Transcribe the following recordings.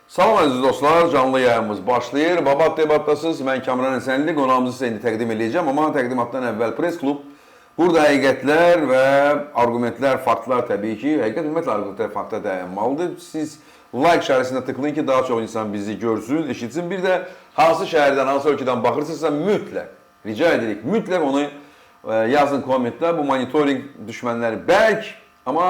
Salam əziz dostlar, canlı yayımız başlayır. Babat Debatdasınız, mən Kamran Həsənli, qonağımızı sizə indi təqdim edəcəm. Amma təqdimatdan əvvəl Press Klub. Burada həqiqətlər və arqumentlər, faktlar təbii ki, həqiqət ümumiyyətlə arqumentlər, faktlar dayanmalıdır. Siz like işarəsinə tıklayın ki, daha çox insan bizi görsün, eşitsin. Bir də hansı şəhərdən, hansı ölkədən baxırsınızsa mütləq, rica edirik, mütləq onu yazın kommentdə. Bu monitoring düşmənləri bərk, amma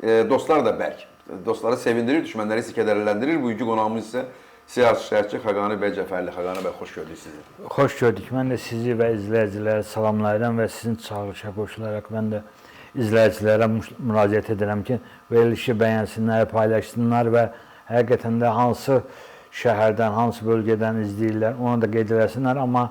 dostlar da bərk. Dostları sevindirir, düşmənləri isə kədərləndirir. Bugünkü qonağımız isə siyasi şərhçi Xaqani bəy Cəfərli. Xaqani bəy, xoş gördük sizi. Xoş gördük. Mən də sizi və izləyiciləri salamlayıram və sizin çağırışa qoşularaq mən də izləyicilərə müraciət edirəm ki, verilişi bəyənsinlər, paylaşsınlar və həqiqətən də hansı şəhərdən, hansı bölgədən izləyirlər, onu da qeyd eləsinlər. Amma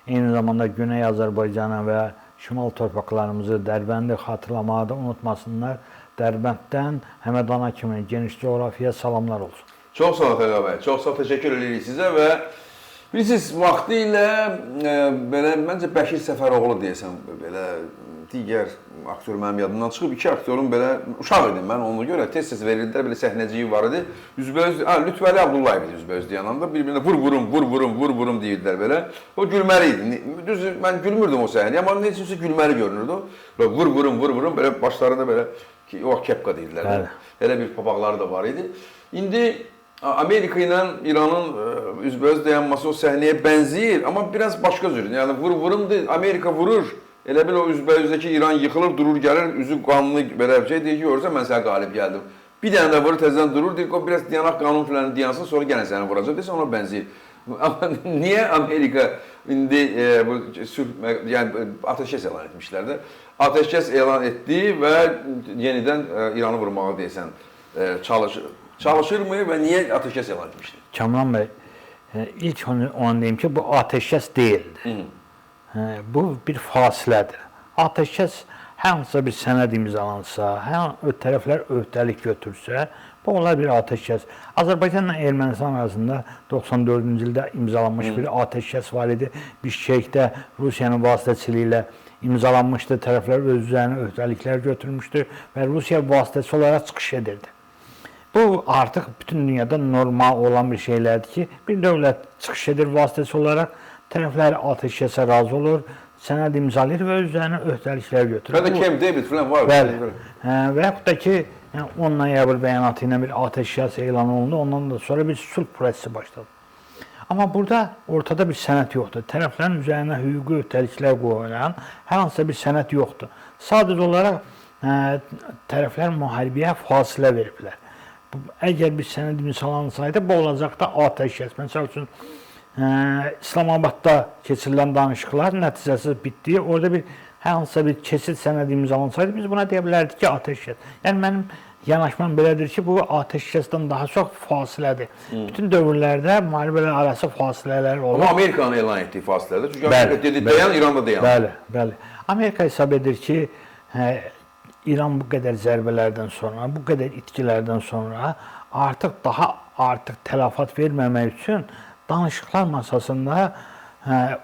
eyni zamanda Güney Azərbaycanı və şimal torpaqlarımızı, Dərbəndi xatırlamağı da unutmasınlar. Dərbənddən Həmədana kimi geniş coğrafiyaya salamlar olsun. Çox sağ ol Xaqani bəy. Çox sağ ol, təşəkkür edirik sizə və bilirsiniz, vaxtı ilə belə məncə Bəşir Səfəroğlu deyəsən, belə digər aktyor mənim yadımdan çıxıb, iki aktyorun belə uşaq idim mən, ona görə tez-tez verirdilər, belə səhnəciyi var idi. Üzbəüz, Lütfəli Abdullayev idi üzbəüz dayananda, bir-birinə vur vurum, vur vurum, vur vurum deyirdilər belə. O gülməli idi. Düz mən gülmürdüm o səhnəyə, amma nə üçünsə gülməli görünürdü. Belə vur vurum, vur vurum, belə başlarında belə ki, o vaxt kepka deyirdilər. Bəli. Elə bir papaqları da var idi. İndi Amerika ilə İranın üzbəüz dayanması o səhnəyə bənzəyir, amma biraz başqa cür. Yəni vur vurumdur, Amerika vurur. Elə bil o üzbəüzdəki İran yıxılır, durur, gəlir, üzü qanlı belə bir şey deyir ki, görürsən mən sənə qalib gəldim. Bir dənə də vurur, təzədən durur, deyir ki, o biraz dayanaq qanun filan dayansın, sonra yenə səni vuracaq desə ona bənzəyir. Amma niyə Amerika indi bu sülh, yəni atəşkəs elan etmişlər də. Atəşkəs elan etdi və yenidən İranı vurmağa deyəsən çalışır. Çalışırmı və niyə atəşkəs elan etmişdi? Kamran bəy, ilk onu deyim ki, bu atəşkəs deyildi. Bu bir fasilədir. Atəşkəs hər hansısa bir sənəd imzalansa, hər tərəflər öhdəlik götürsə, bu olar bir atəşkəs. Azərbaycanla Ermənistan arasında 94-cü ildə imzalanmış bir atəşkəs var idi. Bişkekdə Rusiyanın vasitəçiliyi ilə imzalanmışdı. Tərəflər öz üzərinə öhdəliklər götürmüşdü və Rusiya vasitəçi olaraq çıxış edirdi. Bu artıq bütün dünyada normal olan bir şeylərdir ki, bir dövlət çıxış edir vasitəçi olaraq, tərəflər atəşkəsə razı olur, sənəd imzalayır və öz üzərinə öhdəliklər götürür. Hətta Camp David falan var. Bəli. Və yaxud da ki, yəni 10 noyabr bəyanatı ilə bir atəşkəs elan olundu, ondan da sonra bir sülh prosesi başladı. Amma burada ortada bir sənəd yoxdur. Tərəflərin üzərinə hüquqi öhdəliklər qoyulan hər hansısa bir sənəd yoxdur. Sadəcə olaraq tərəflər müharibəyə fasilə veriblər. Əgər bir sənəd imzalansaydı, bu olacaqdı atəşkəs. Məsəl üçün, İslamabadda keçirilən danışıqlar nəticəsiz bitdi. Orada bir hər hansısa bir keçid sənədi imzalansaydı, biz buna deyə bilərdik ki, atəşkəs. Yəni mənim yanaşmam belədir ki, bu atəşkəsdən daha çox fasilədir. Bütün dövrlərdə müharibələr arası fasilələr olur. Amma Amerikanın elan etdiyi fasilədir. Çünki Amerika dedi dayan, İran da dayan. Bəli, bəli. Amerika hesab edir ki, İran bu qədər zərbələrdən sonra, bu qədər itkilərdən sonra artıq daha artıq tələfat verməmək üçün danışıqlar masasında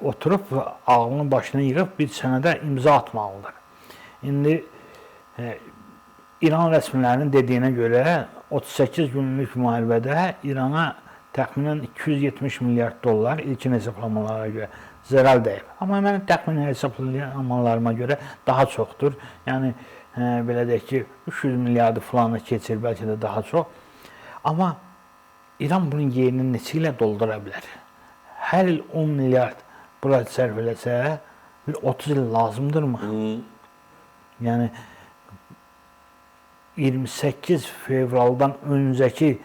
oturub ağlını başına yığıb bir sənədə imza atmalıdır. İndi İran rəsmilərinin dediyinə görə 38 günlük müharibədə İrana təxminən 270 milyard dollar ilkin hesablamalara görə zərər dəyib. Amma mənim təxmini hesablamalarıma görə daha çoxdur. Yəni belə deyək ki, 300 milyardı filanı keçir, bəlkə də daha çox. Amma İran bunun yerini neçə ilə doldura bilər? Hər il 10 milyard bura sərf eləsə, bir 30 il lazımdırmı? Yəni 28 fevraldan öncəki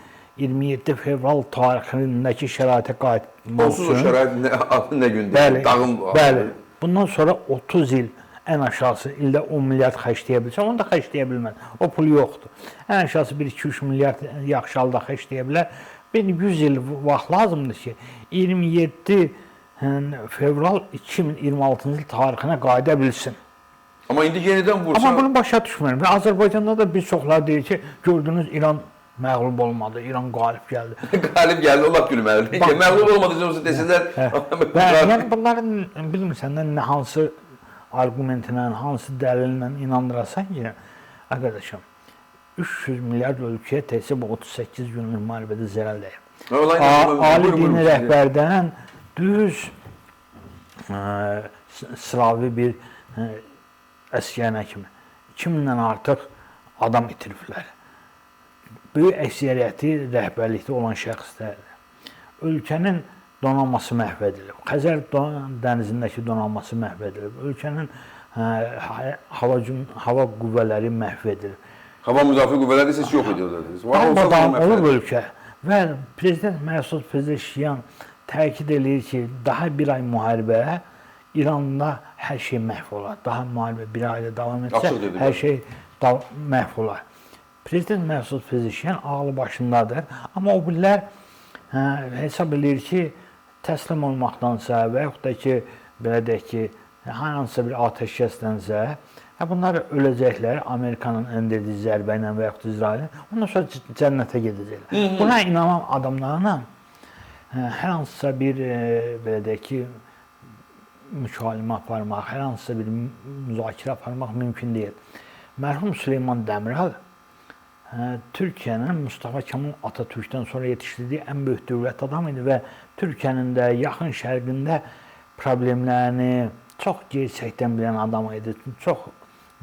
27 fevral tarixindəki şəraitə qayıtmaq üçün... Onsuz o şərait nə gündür? Bəli, dağım... Bəli. Bundan sonra 30 il ən aşağısı ildə 10 milyard xərcləyə bilsə, onu da xərcləyə bilməz. O pul yoxdur. Ən aşağısı 1-2-3 milyard yaxşı halda xərcləyə bilər. Bir 100 il vaxt lazımdır ki, 27 fevral 2026-cı il tarixinə qayıda bilsin. Amma indi yenidən vursa... Amma bunu başa düşmürəm. Azərbaycanda da bir çoxlar deyir ki, gördünüz İran məğlub olmadı, İran qalib gəldi. Qalib gəldi, o lap gülməlidir. Məğlub olmadı desələr... Yəni bunların bilmirsən nə hansı arqumentlə, hansı dəlillə inandırasan ki, arkadaşım, 300 milyard ölkəyə təkcə bu 38 günlük müharibədə zərər dəyib. Ali dini rəhbərdən düz sıravi bir əskərinə kimi 2000-dən artıq adam itiriblər. Böyük əksəriyyəti rəhbərlikdə olan şəxslərdir. Ölkənin donanması məhv edilib. Xəzər dənizindəki donanması məhv edilib. Ölkənin hava qüvvələri məhv edilib. Hava müdafiə qüvvələri isə heç yox idi. Dağmadağın olub ölkə. Və Prezident Məsud Pezeşkiyan təkid eləyir ki, daha bir ay müharibə İranda hər şey məhv olar. Daha müharibə bir ayda davam etsə, hər şey məhv olar. Prezident Məsud Pezeşkiyan ağlı başındadır. Amma o birlər hesab eləyir ki, təslim olmaqdansa və yaxud da ki, belə deyək ki, hansısa bir atəşkəsdənsə, bunlar öləcəklər Amerikanın endirdiyi zərbə ilə və yaxud İsrailin, ondan sonra cənnətə gedəcəklər. Buna inanan adamlarla hər hansısa bir, belə deyək ki, mükalimə aparmaq, hər hansısa bir müzakirə aparmaq mümkün deyil. Mərhum Süleyman Dəmirəl Türkiyənin Mustafa Kemal Atatürkdən sonra yetişdirdiyi ən böyük dövlət adamı idi və Türkiyənin də yaxın şərqində problemlərini çox gerçəkdən bilən adam idi, çox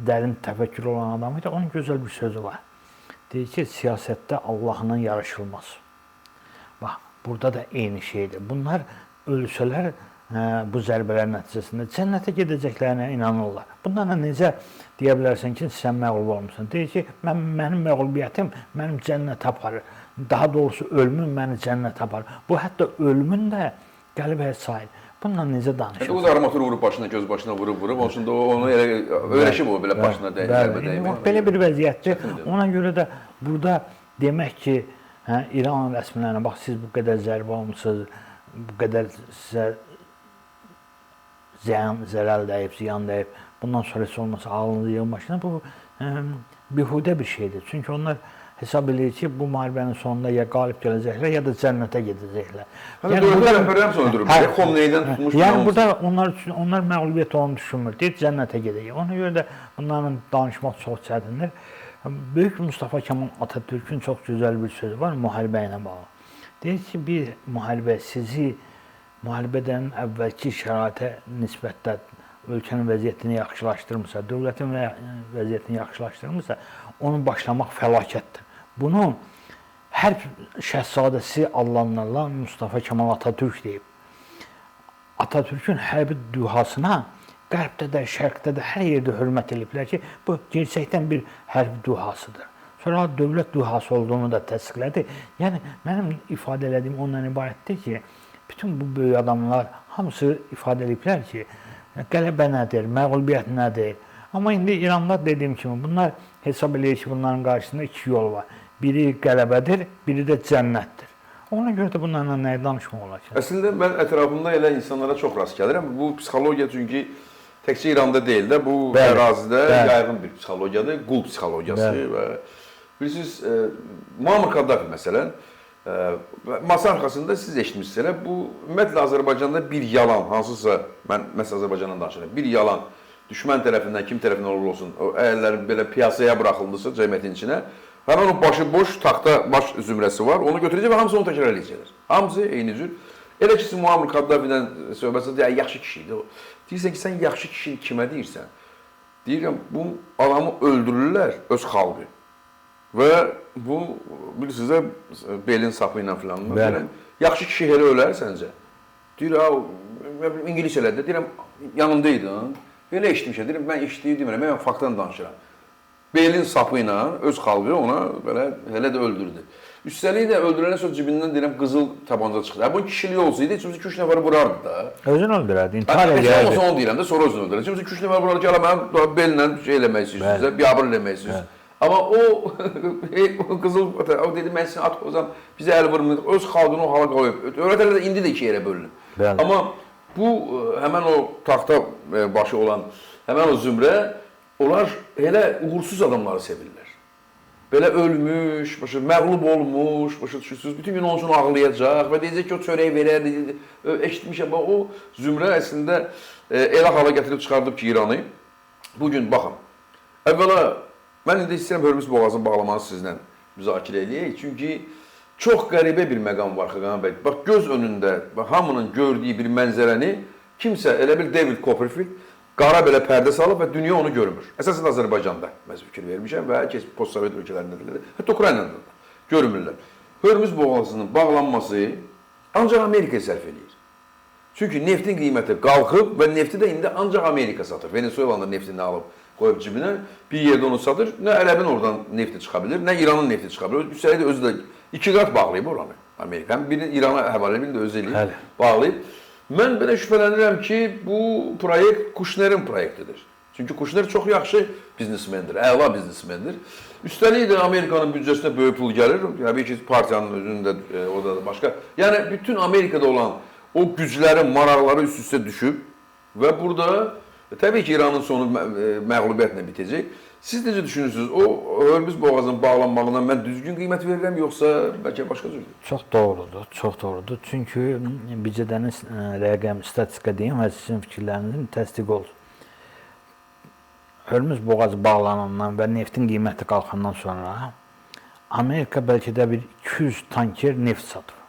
dərin təfəkkür olan adam idi. Onun gözəl bir sözü var. Deyir ki, siyasətdə Allahla yarışılmaz. Bax, burada da eyni şeydir. Bunlar ölsələr bu zərbələr nəticəsində cənnətə gedəcəklərinə inanırlar. Bunlarla necə deyə bilərsən ki, sən məğlub olmuşsan? Deyir ki, mənim məğlubiyyətim mənim cənnətə aparır. Daha doğrusu, ölümüm məni cənnətə aparır. Bu, hətta ölümün də qələbəyə sahil. Bununla necə danışırsan? O da armatur vurub başına, göz başına vurub, onun üçün də onu öyrəşib o belə başına zərbə dəymək. Belə bir vəziyyətdir. Ona görə də burada demək ki, İran rəsmilərinə bax, siz bu qədər zərbə almışsınız, bu qədər sizə zərər dəyib, ziyan dəyib, bundan sonra heç olmasa ağlınızı yığın başına, bu bihudə bir şeydir. Çünki onlar hesab eləyir ki, bu müharibənin sonunda ya qalib gələcəklər, ya da cənnətə gedəcəklər. Yəni, dövlət rəhbəri hamısı öldürüb. Xomneydən tutmuş. Yəni, burada onlar məğlubiyyət onu düşünmür. Deyir, cənnətə gedəcək. Ona görə də bunlarla danışmaq çox çətindir. Böyük Mustafa Kemal Atatürk'ün çox gözəl bir sözü var müharibə ilə bağlı. Deyir ki, bir müharibə sizi müharibədən əvvəlki şəraitə nisbətdə ölkənin vəziyyətini yaxşılaşdırmırsa, dövlətin vəziyyətini yaxşılaşdırmırsa, onu başlamaq fəlakətdir. Bunu hərb şəhzadəsi adlanırlar Mustafa Kemal Atatürk deyib. Atatürk'ün hərbi dühasına Qərbdə də, Şərqdə də hər yerdə hörmət ediblər ki, bu gerçəkdən bir hərbi dühasıdır. Sonra dövlət dühası olduğunu da təsdiqlədi. Yəni, mənim ifadə elədiyim ondan ibarətdir ki, bütün bu böyük adamlar hamısı ifadə ediblər ki, qələbə nədir, məğlubiyyət nədir. Amma indi İranda dediyim kimi, bunlar hesab eləyir ki, bunların qarşısında iki yol var. Biri qələbədir, biri də cənnətdir. Ona görə də bunlarla nəyə danışmaq olar ki? Əslində, mən ətrafımda elə insanlara çox rast gəlirəm. Bu psixologiya çünki təkcə İranda deyil də, bu ərazidə yaygın bir psixologiyadır, qul psixologiyası. Və bilirsiniz, Muammar Kaddafi məsələn, masa arxasında siz eşitmişsiniz elə, bu ümumiyyətlə Azərbaycanda bir yalan, hansısa, mən məsələn Azərbaycandan danışıram, bir yalan düşmən tərəfindən, kim tərəfindən olur olsun, o əgərlər belə piyasaya buraxıldısa cəmiyyətin içinə, həmən o başı boş taxta baş zümrəsi var, onu götürəcək və hamısı onu təkrar eləyəcəklər. Hamısı eyni cür. Elə ki, siz Muammar Kaddafidən söhbət edir, yaxşı kişi idi o. Deyirsən ki, sən yaxşı kişi kimə deyirsən? Deyirəm, bu adamı öldürürlər öz xalqı. Və bu, bilirsiniz də, belin sapı ilə filan. Yaxşı kişi elə ölər səncə? Deyir, İngilis elədi. Deyirəm, yanımda idin. Elə eşitmişəm. Deyirəm, mən eşitdiyi demirəm, mən faktdan danışıram. Belin sapı ilə öz xalqı ona belə, elə də öldürdü. Üstəlik də öldürəndən sonra cibindən deyirəm, qızıl tabanca çıxdı. Bu kişiliyi olsaydı, heç 2-3 nəfəri vurardı da. Özünü öldürərdi, intihar eləyərdi. Heç olmasa onu deyirəm də, sonra özünü öldürərdi. Heç 2-3 nəfər vurardı ki, ala mənim bellə şey eləmək istəyirsiniz, biabır eləmək istəyirsiniz. Amma o qızıl, o dedi, mən sizin at qoyacam, bizə əl vurmayın, öz xalqını o hala qoyub. Dövlət hələ də indi də iki yerə bölünüb. Amma bu, həmən o taxta başı olan, həmən o zümrə, onlar elə uğursuz adamları sevirlər. Belə ölmüş, məğlub olmuş, başa düşürsünüz, bütün gün onun üçün ağlayacaq və deyəcək ki, o çörək verər, eşitmişəm. O zümrə əslində elə hala gətirib çıxardıb ki, İranı. Bugün baxın, əvvəla mən indi istəyirəm Hörmüz boğazını bağlamanı sizlə müzakirə eləyək. Çünki Çox qəribə bir məqam var Xaqan bəy. Bax göz önündə, bax hamının gördüyü bir mənzərəni kimsə elə bil David Copperfield qara belə pərdə salıb və dünya onu görmür. Əsasən Azərbaycanda mən fikir vermişəm və hər kəs postsovet ölkələrində də, hətta Ukraynada da görmürlər. Hörmüz boğazının bağlanması ancaq Amerikaya sərf eləyir. Çünki neftin qiyməti qalxıb və nefti də indi ancaq Amerika satır. Venezuelanın neftini alıb qoyub cibinə, bir yerdə onu satır. Nə ərəbin oradan nefti çıxa bilir, nə İranın nefti çıxa bilir. Üstəlik də özü də iki qat bağlayıb oranı Amerika. Həm birini İrana həvalə, birini də özü eləyib, bağlayıb. Mən belə şübhələnirəm ki, bu proyekt Kuşnerin proyektidir. Çünki Kuşner çox yaxşı biznesmendir, əla biznesmendir. Üstəlik də Amerikanın büdcəsinə böyük pul gəlir. Təbii ki, partiyanın özünün də orada da başqa. Yəni bütün Amerikada olan o güclərin maraqları üst-üstə düşüb və burada təbii ki, İranın sonu məğlubiyyətlə bitəcək. Siz necə düşünürsünüz? O Hörmüz boğazının bağlanmağına mən düzgün qiymət verirəm, yoxsa bəlkə başqa cürdür? Çox doğrudur, çox doğrudur. Çünki bircə dənə rəqəm, statistika deyim və sizin fikirlərinizin təsdiq olsun. Hörmüz boğazı bağlanandan və neftin qiyməti qalxandan sonra Amerika bəlkə də bir 200 tanker neft satır.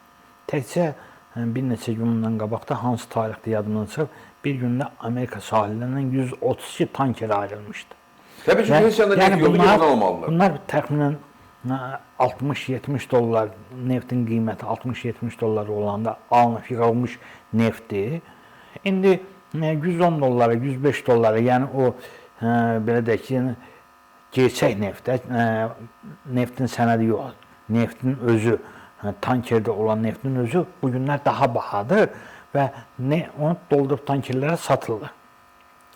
Təkcə bir neçə gün bundan qabaqda hansı tarixdə yadımdan çıxıb, bir gündə Amerika sahillərindən 132 tanker ayrılmışdı. Təbii ki, heç yanda neft yoxdur ki, bunu almalılar. Bunlar təxminən 60-70 dollar neftin qiyməti 60-70 dollar olanda alınıb yığılmış neftdir. İndi 110 dollara, 105 dollara, yəni o belə deyək ki, yəni, gerçək neftdə, neftin sənədi yox, neftin özü, tankerdə olan neftin özü bu günlər daha bahadır və onu doldurub tankerlərə satılır.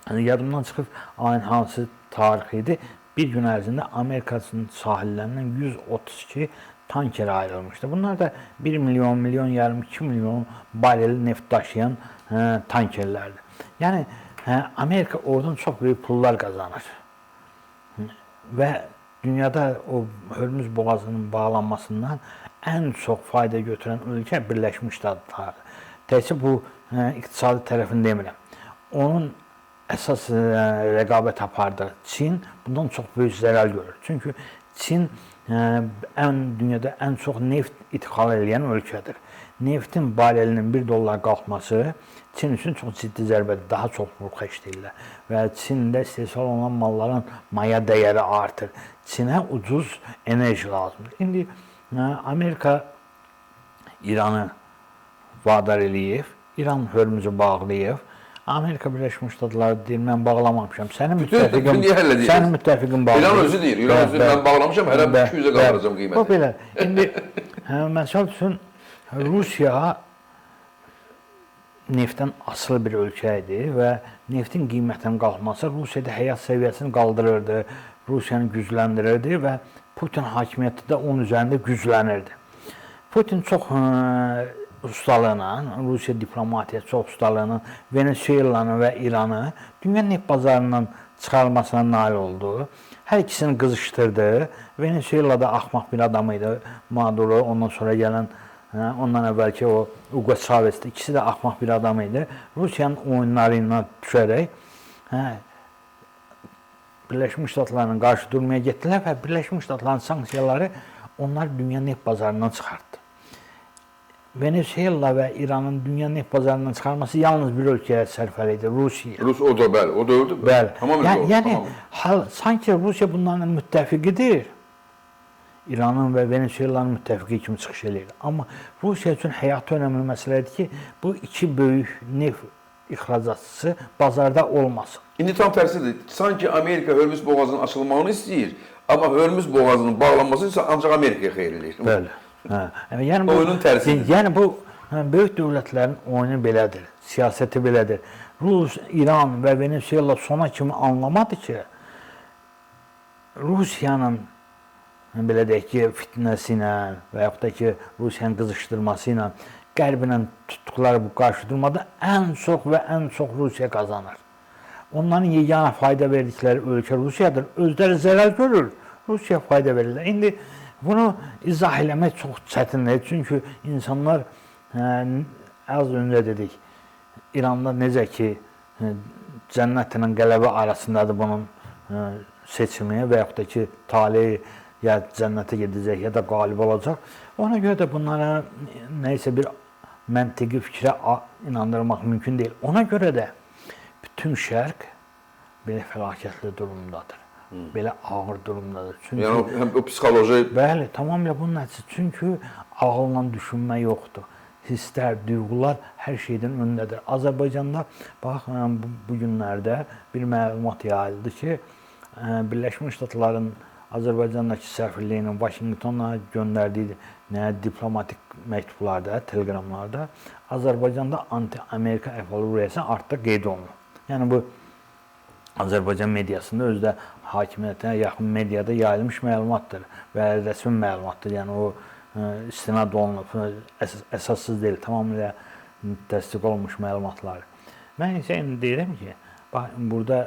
Yəni, yadımdan çıxıb ayın hansı tarix idi, bir gün ərzində Amerikasının sahillərindən 132 tanker ayrılmışdı. Bunlar da 1 milyon, milyon yarım, 2 milyon barel neft daşıyan tankerlərdir. Yəni, Amerika oradan çox böyük pullar qazanır. Və dünyada o Hörmüz boğazının bağlanmasından ən çox fayda götürən ölkə Birləşmiş Ştatlardır. Təkcə bu iqtisadi tərəfini demirəm. Onun əsas rəqabət apardığı Çin bundan çox böyük zərər görür. Çünki Çin dünyada ən çox neft idxal edən ölkədir. Neftin barelinin 1 dollar qalxması Çin üçün çox ciddi zərbədir. Daha çox pul xərcləyirlər və Çində istehsal olunan malların maya dəyəri artır. Çinə ucuz enerji lazımdır. İndi Amerika İranı vadar eləyib, İran Hörmüzü bağlayıb. Amerika Birləşmiş Ştatları deyir, mən bağlamamışam. Sənin müttəfiqin, sənin müttəfiqin bağlayıb. İran özü deyir, İran özü deyir, mən bağlamışam, hələ 200-ə qaldıracağam qiyməti. O belə. İndi, məsəl üçün, Rusiya neftdən asılı bir ölkə idi və neftin qiymətinin qalxması Rusiyada həyat səviyyəsini qaldırırdı, Rusiyanı gücləndirirdi və Putin hakimiyyəti də onun üzərində güclənirdi. Putin çox ustalığına, Rusiya diplomatiyası çox ustalığına Venezuelanı və İranı dünya neft bazarından çıxarılmasına nail oldu. Hər ikisini qızışdırdı. Venezuela da axmaq bir adam idi, Maduro, ondan sonra gələn, ondan əvvəlki o Hugo Chavez, ikisi də axmaq bir adam idi. Rusiyanın oyunları ilə düşərək Birləşmiş Ştatlarla qarşı durmaya getdilər və Birləşmiş Ştatların sanksiyaları onlar dünya neft bazarından çıxartdı. Venezuela və İranın dünya neft bazarından çıxarması yalnız bir ölkəyə sərfəli idi, Rusiya. Rus o da bəli, o dövrdür. Bəli. Tamamilə doğru. Yəni sanki Rusiya bunların müttəfiqidir. İranın və Venezuelanın müttəfiqi kimi çıxış eləyir. Amma Rusiya üçün həyati önəmli məsələ idi ki, bu iki böyük neft ixracatçısı bazarda olmasın. İndi tam tərsidir. Sanki Amerika Hörmüz boğazının açılmağını istəyir, amma Hörmüz boğazının bağlanması isə ancaq Amerikaya xeyir eləyir. Bəli. Yəni bu oyunun tərsidir. Yəni bu böyük dövlətlərin oyunu belədir, siyasəti belədir. Rus, İran və Venezuela sona kimi anlamadı ki, Rusiyanın belə deyək ki, fitnəsi ilə və yaxud da ki, Rusiyanın qızışdırması ilə Qərblə tutduqları bu qarşıdurmada ən çox və ən çox Rusiya qazanır. Onların yeganə fayda verdikləri ölkə Rusiyadır. Özləri zərər görür, Rusiya fayda verirlər. İndi bunu izah eləmək çox çətindir. Çünki insanlar, az öncə dedik, İranda necə ki, cənnətlə qələbə arasındadır bunun seçimi və yaxud da ki, taleyi ya cənnətə gedəcək, ya da qalib olacaq. Ona görə də bunlara nə isə bir məntiqi fikrə inandırmaq mümkün deyil. Ona görə də bütün Şərq belə fəlakətli durumdadır. Belə ağır durumdadır. Çünki yəni həm o psixoloji. Bəli, tamamilə bunun nəticəsi. Çünki ağılla düşünmə yoxdur. Hisslər, duyğular hər şeydən öndədir. Azərbaycanda bax bu günlərdə bir məlumat yayıldı ki, Birləşmiş Ştatların Azərbaycandakı səfirliyinin Vaşinqtona göndərdiyi nə diplomatik məktublarda, teleqramlarda Azərbaycanda anti-Amerika əhval-ruhiyyəsi artıq qeyd olunur. Yəni bu Azərbaycan mediasında özü də hakimiyyətə yaxın mediada yayılmış məlumatdır və rəsmi məlumatdır. Yəni o istinad olunub, əsassız deyil, tamamilə təsdiq olunmuş məlumatlar. Mən isə indi deyirəm ki, bax burada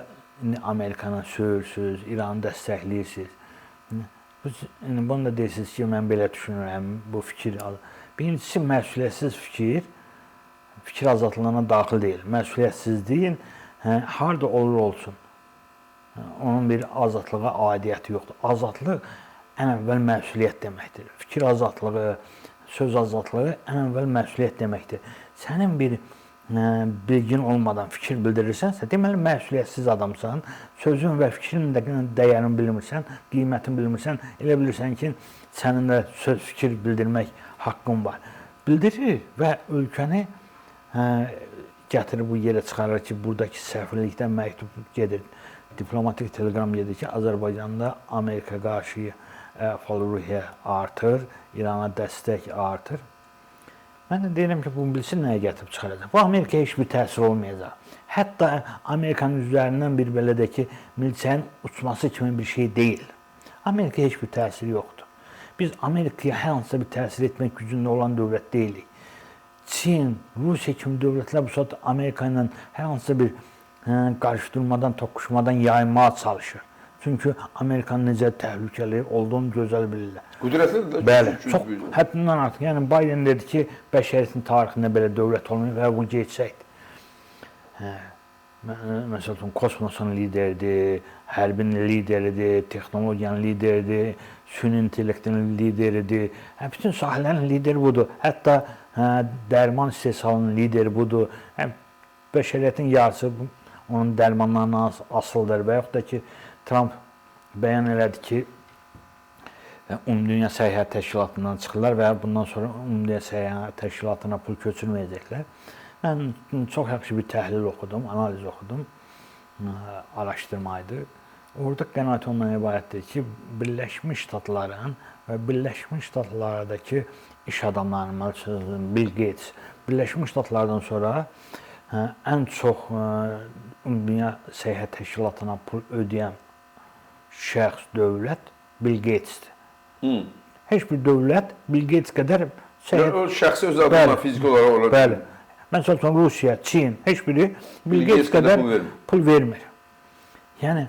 indi Amerikanı söyürsüz, İranı dəstəkləyirsiniz. İndi bunu da deyirsiniz ki, mən belə düşünürəm, bu fikir. Birincisi, məsuliyyətsiz fikir, fikir azadlığına daxil deyil. Məsuliyyətsizliyin harda olur olsun, onun bir azadlığa aidiyyəti yoxdur. Azadlıq ən əvvəl məsuliyyət deməkdir. Fikir azadlığı, söz azadlığı ən əvvəl məsuliyyət deməkdir. Sənin bir bilgin olmadan fikir bildirirsənsə, deməli məsuliyyətsiz adamsan, sözün və fikrin də dəyərini bilmirsən, qiymətini bilmirsən, elə bilirsən ki, sənin də söz, fikir bildirmək haqqın var. Bildirir və ölkəni gətirir bu yerə çıxarır ki, buradakı səfirlikdən məktub gedir, diplomatik teleqram gedir ki, Azərbaycanda Amerika qarşı əhval-ruhiyyə artır, İrana dəstək artır. Mən də deyirəm ki, bunu bilsin nəyə gətirib çıxaracaq. Bu Amerikaya heç bir təsir olmayacaq. Hətta Amerikanın üzərindən bir belə də ki, milçəyin uçması kimi bir şey deyil. Amerikaya heç bir təsiri yoxdur. Biz Amerikaya hər hansısa bir təsir etmək gücündə olan dövlət deyilik. Çin, Rusiya kimi dövlətlər bu saat Amerika ilə hər hansısa bir qarşıdurmadan, toqquşmadan yayınmağa çalışır. Çünki Amerikanın necə təhlükəli olduğunu gözəl bilirlər. Qüdrətlidir də. Bəli, çox həddindən artıq. Yəni Biden dedi ki, bəşəriyyətin tarixində belə dövlət olmayıb və bu gerçəkdir. Məsəl üçün, kosmosun lideridir, hərbin lideridir, texnologiyanın lideridir, süni intellektin lideridir. Bütün sahələrin lideri budur. Hətta dərman istehsalının lideri budur. Bəşəriyyətin yarısı onun dərmanlarından asılıdır və yaxud da ki, Tramp bəyan elədi ki, Ümumdünya Səhiyyə Təşkilatından çıxırlar və bundan sonra Ümumdünya Səhiyyə Təşkilatına pul köçürməyəcəklər. Mən çox yaxşı bir təhlil oxudum, analiz oxudum, araşdırma idi. Orada qənaət ondan ibarətdir ki, Birləşmiş Ştatların və Birləşmiş Ştatlardakı iş adamlarının, məsələn, Bill Gates, Birləşmiş Ştatlardan sonra ən çox Ümumdünya Səhiyyə Təşkilatına pul ödəyən şəxs, dövlət Bill Gates'dir. Heç bir dövlət Bill Gates qədər səhiyyə... O şəxsi öz adından fiziki olaraq olar. Bəli. Məsəl üçün, Rusiya, Çin, heç biri Bill Gates qədər pul vermir. Yəni,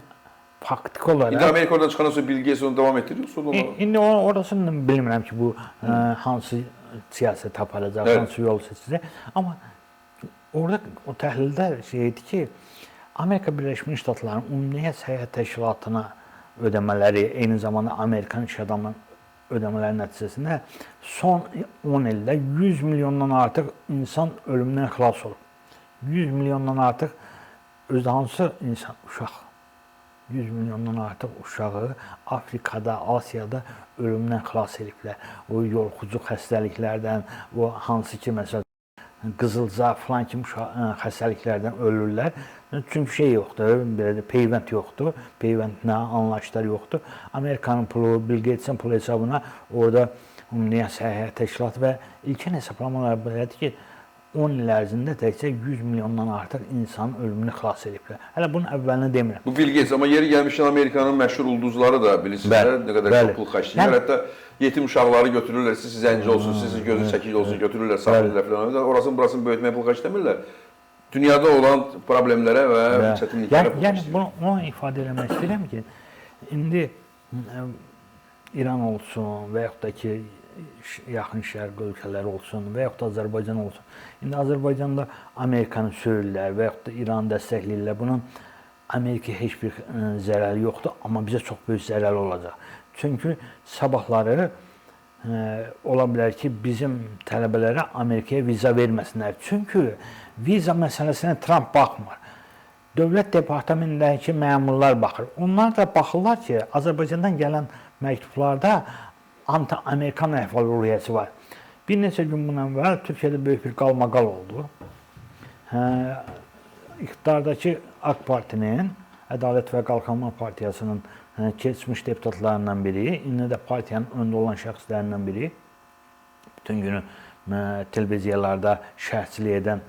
faktiki olaraq... İndi Amerika oradan çıxandan sonra Bill Gates onu davam etdirir, yoxsa onu... İndi orasını bilmirəm ki, bu hansı siyasət aparacaq, hansı yol seçəcək. Amma orada o təhlildə şey idi ki, Amerika Birləşmiş Ştatlarının Ümumdünya Səhiyyə Təşkilatına ödəmələri, eyni zamanda Amerikan iş adamlarının ödəmələri nəticəsində son 10 ildə 100 milyondan artıq insan ölümdən xilas olub. 100 milyondan artıq özü hansı insan? Uşaq. 100 milyondan artıq uşağı Afrikada, Asiyada ölümdən xilas ediblər. O yolxucu xəstəliklərdən, o hansı ki, məsələn, qızılca filan kimi xəstəliklərdən ölürlər. Çünki şey yoxdur, belə də peyvənd yoxdur, peyvəndlə anlayışlar yoxdur. Amerikanın pulu, Bill Gates'in pulu hesabına orada Ümumdünya Səhiyyə Təşkilatı və ilkin hesablamalar belədir ki, 10 il ərzində təkcə 100 milyondan artıq insanın ölümünü xilas ediblər. Hələ bunun əvvəlini demirəm. Bu Bill Gates, amma yeri gəlmişkən Amerikanın məşhur ulduzları da bilirsiniz, nə qədər çox pul xərcləyirlər. Hətta yetim uşaqları götürürlər, siz zənci olsun, siz gözü çəkik olsun, götürürlər, saxlayırlar filan. Orasını burasını böyütməyə pul xərcləmirlər. Dünyada olan problemlərə və çətinliklərə pul xərcləyirlər. Yəni bunu ona ifadə eləmək istəyirəm ki, indi İran olsun və yaxud da ki, yaxın şərq ölkələri olsun və yaxud da Azərbaycan olsun. İndi Azərbaycanda Amerikanı söyürlər və yaxud da İranı dəstəkləyirlər. Bunun Amerikaya heç bir zərəri yoxdur, amma bizə çox böyük zərəri olacaq. Çünki sabahları ola bilər ki, bizim tələbələrə Amerikaya viza verməsinlər. Çünki viza məsələsinə Tramp baxmır. Dövlət departamentindəki məmurlar baxır. Onlar da baxırlar ki, Azərbaycandan gələn məktublarda anti-Amerikan əhval-ruhiyyəsi var. Bir neçə gün bundan əvvəl Türkiyədə böyük bir qalmaqal oldu. İqtidardakı AK Partinin, Ədalət və Qalxınma Partiyasının keçmiş deputatlarından biri, indi də partiyanın öndə olan şəxslərindən biri, bütün günü televiziyalarda şərhçilik edən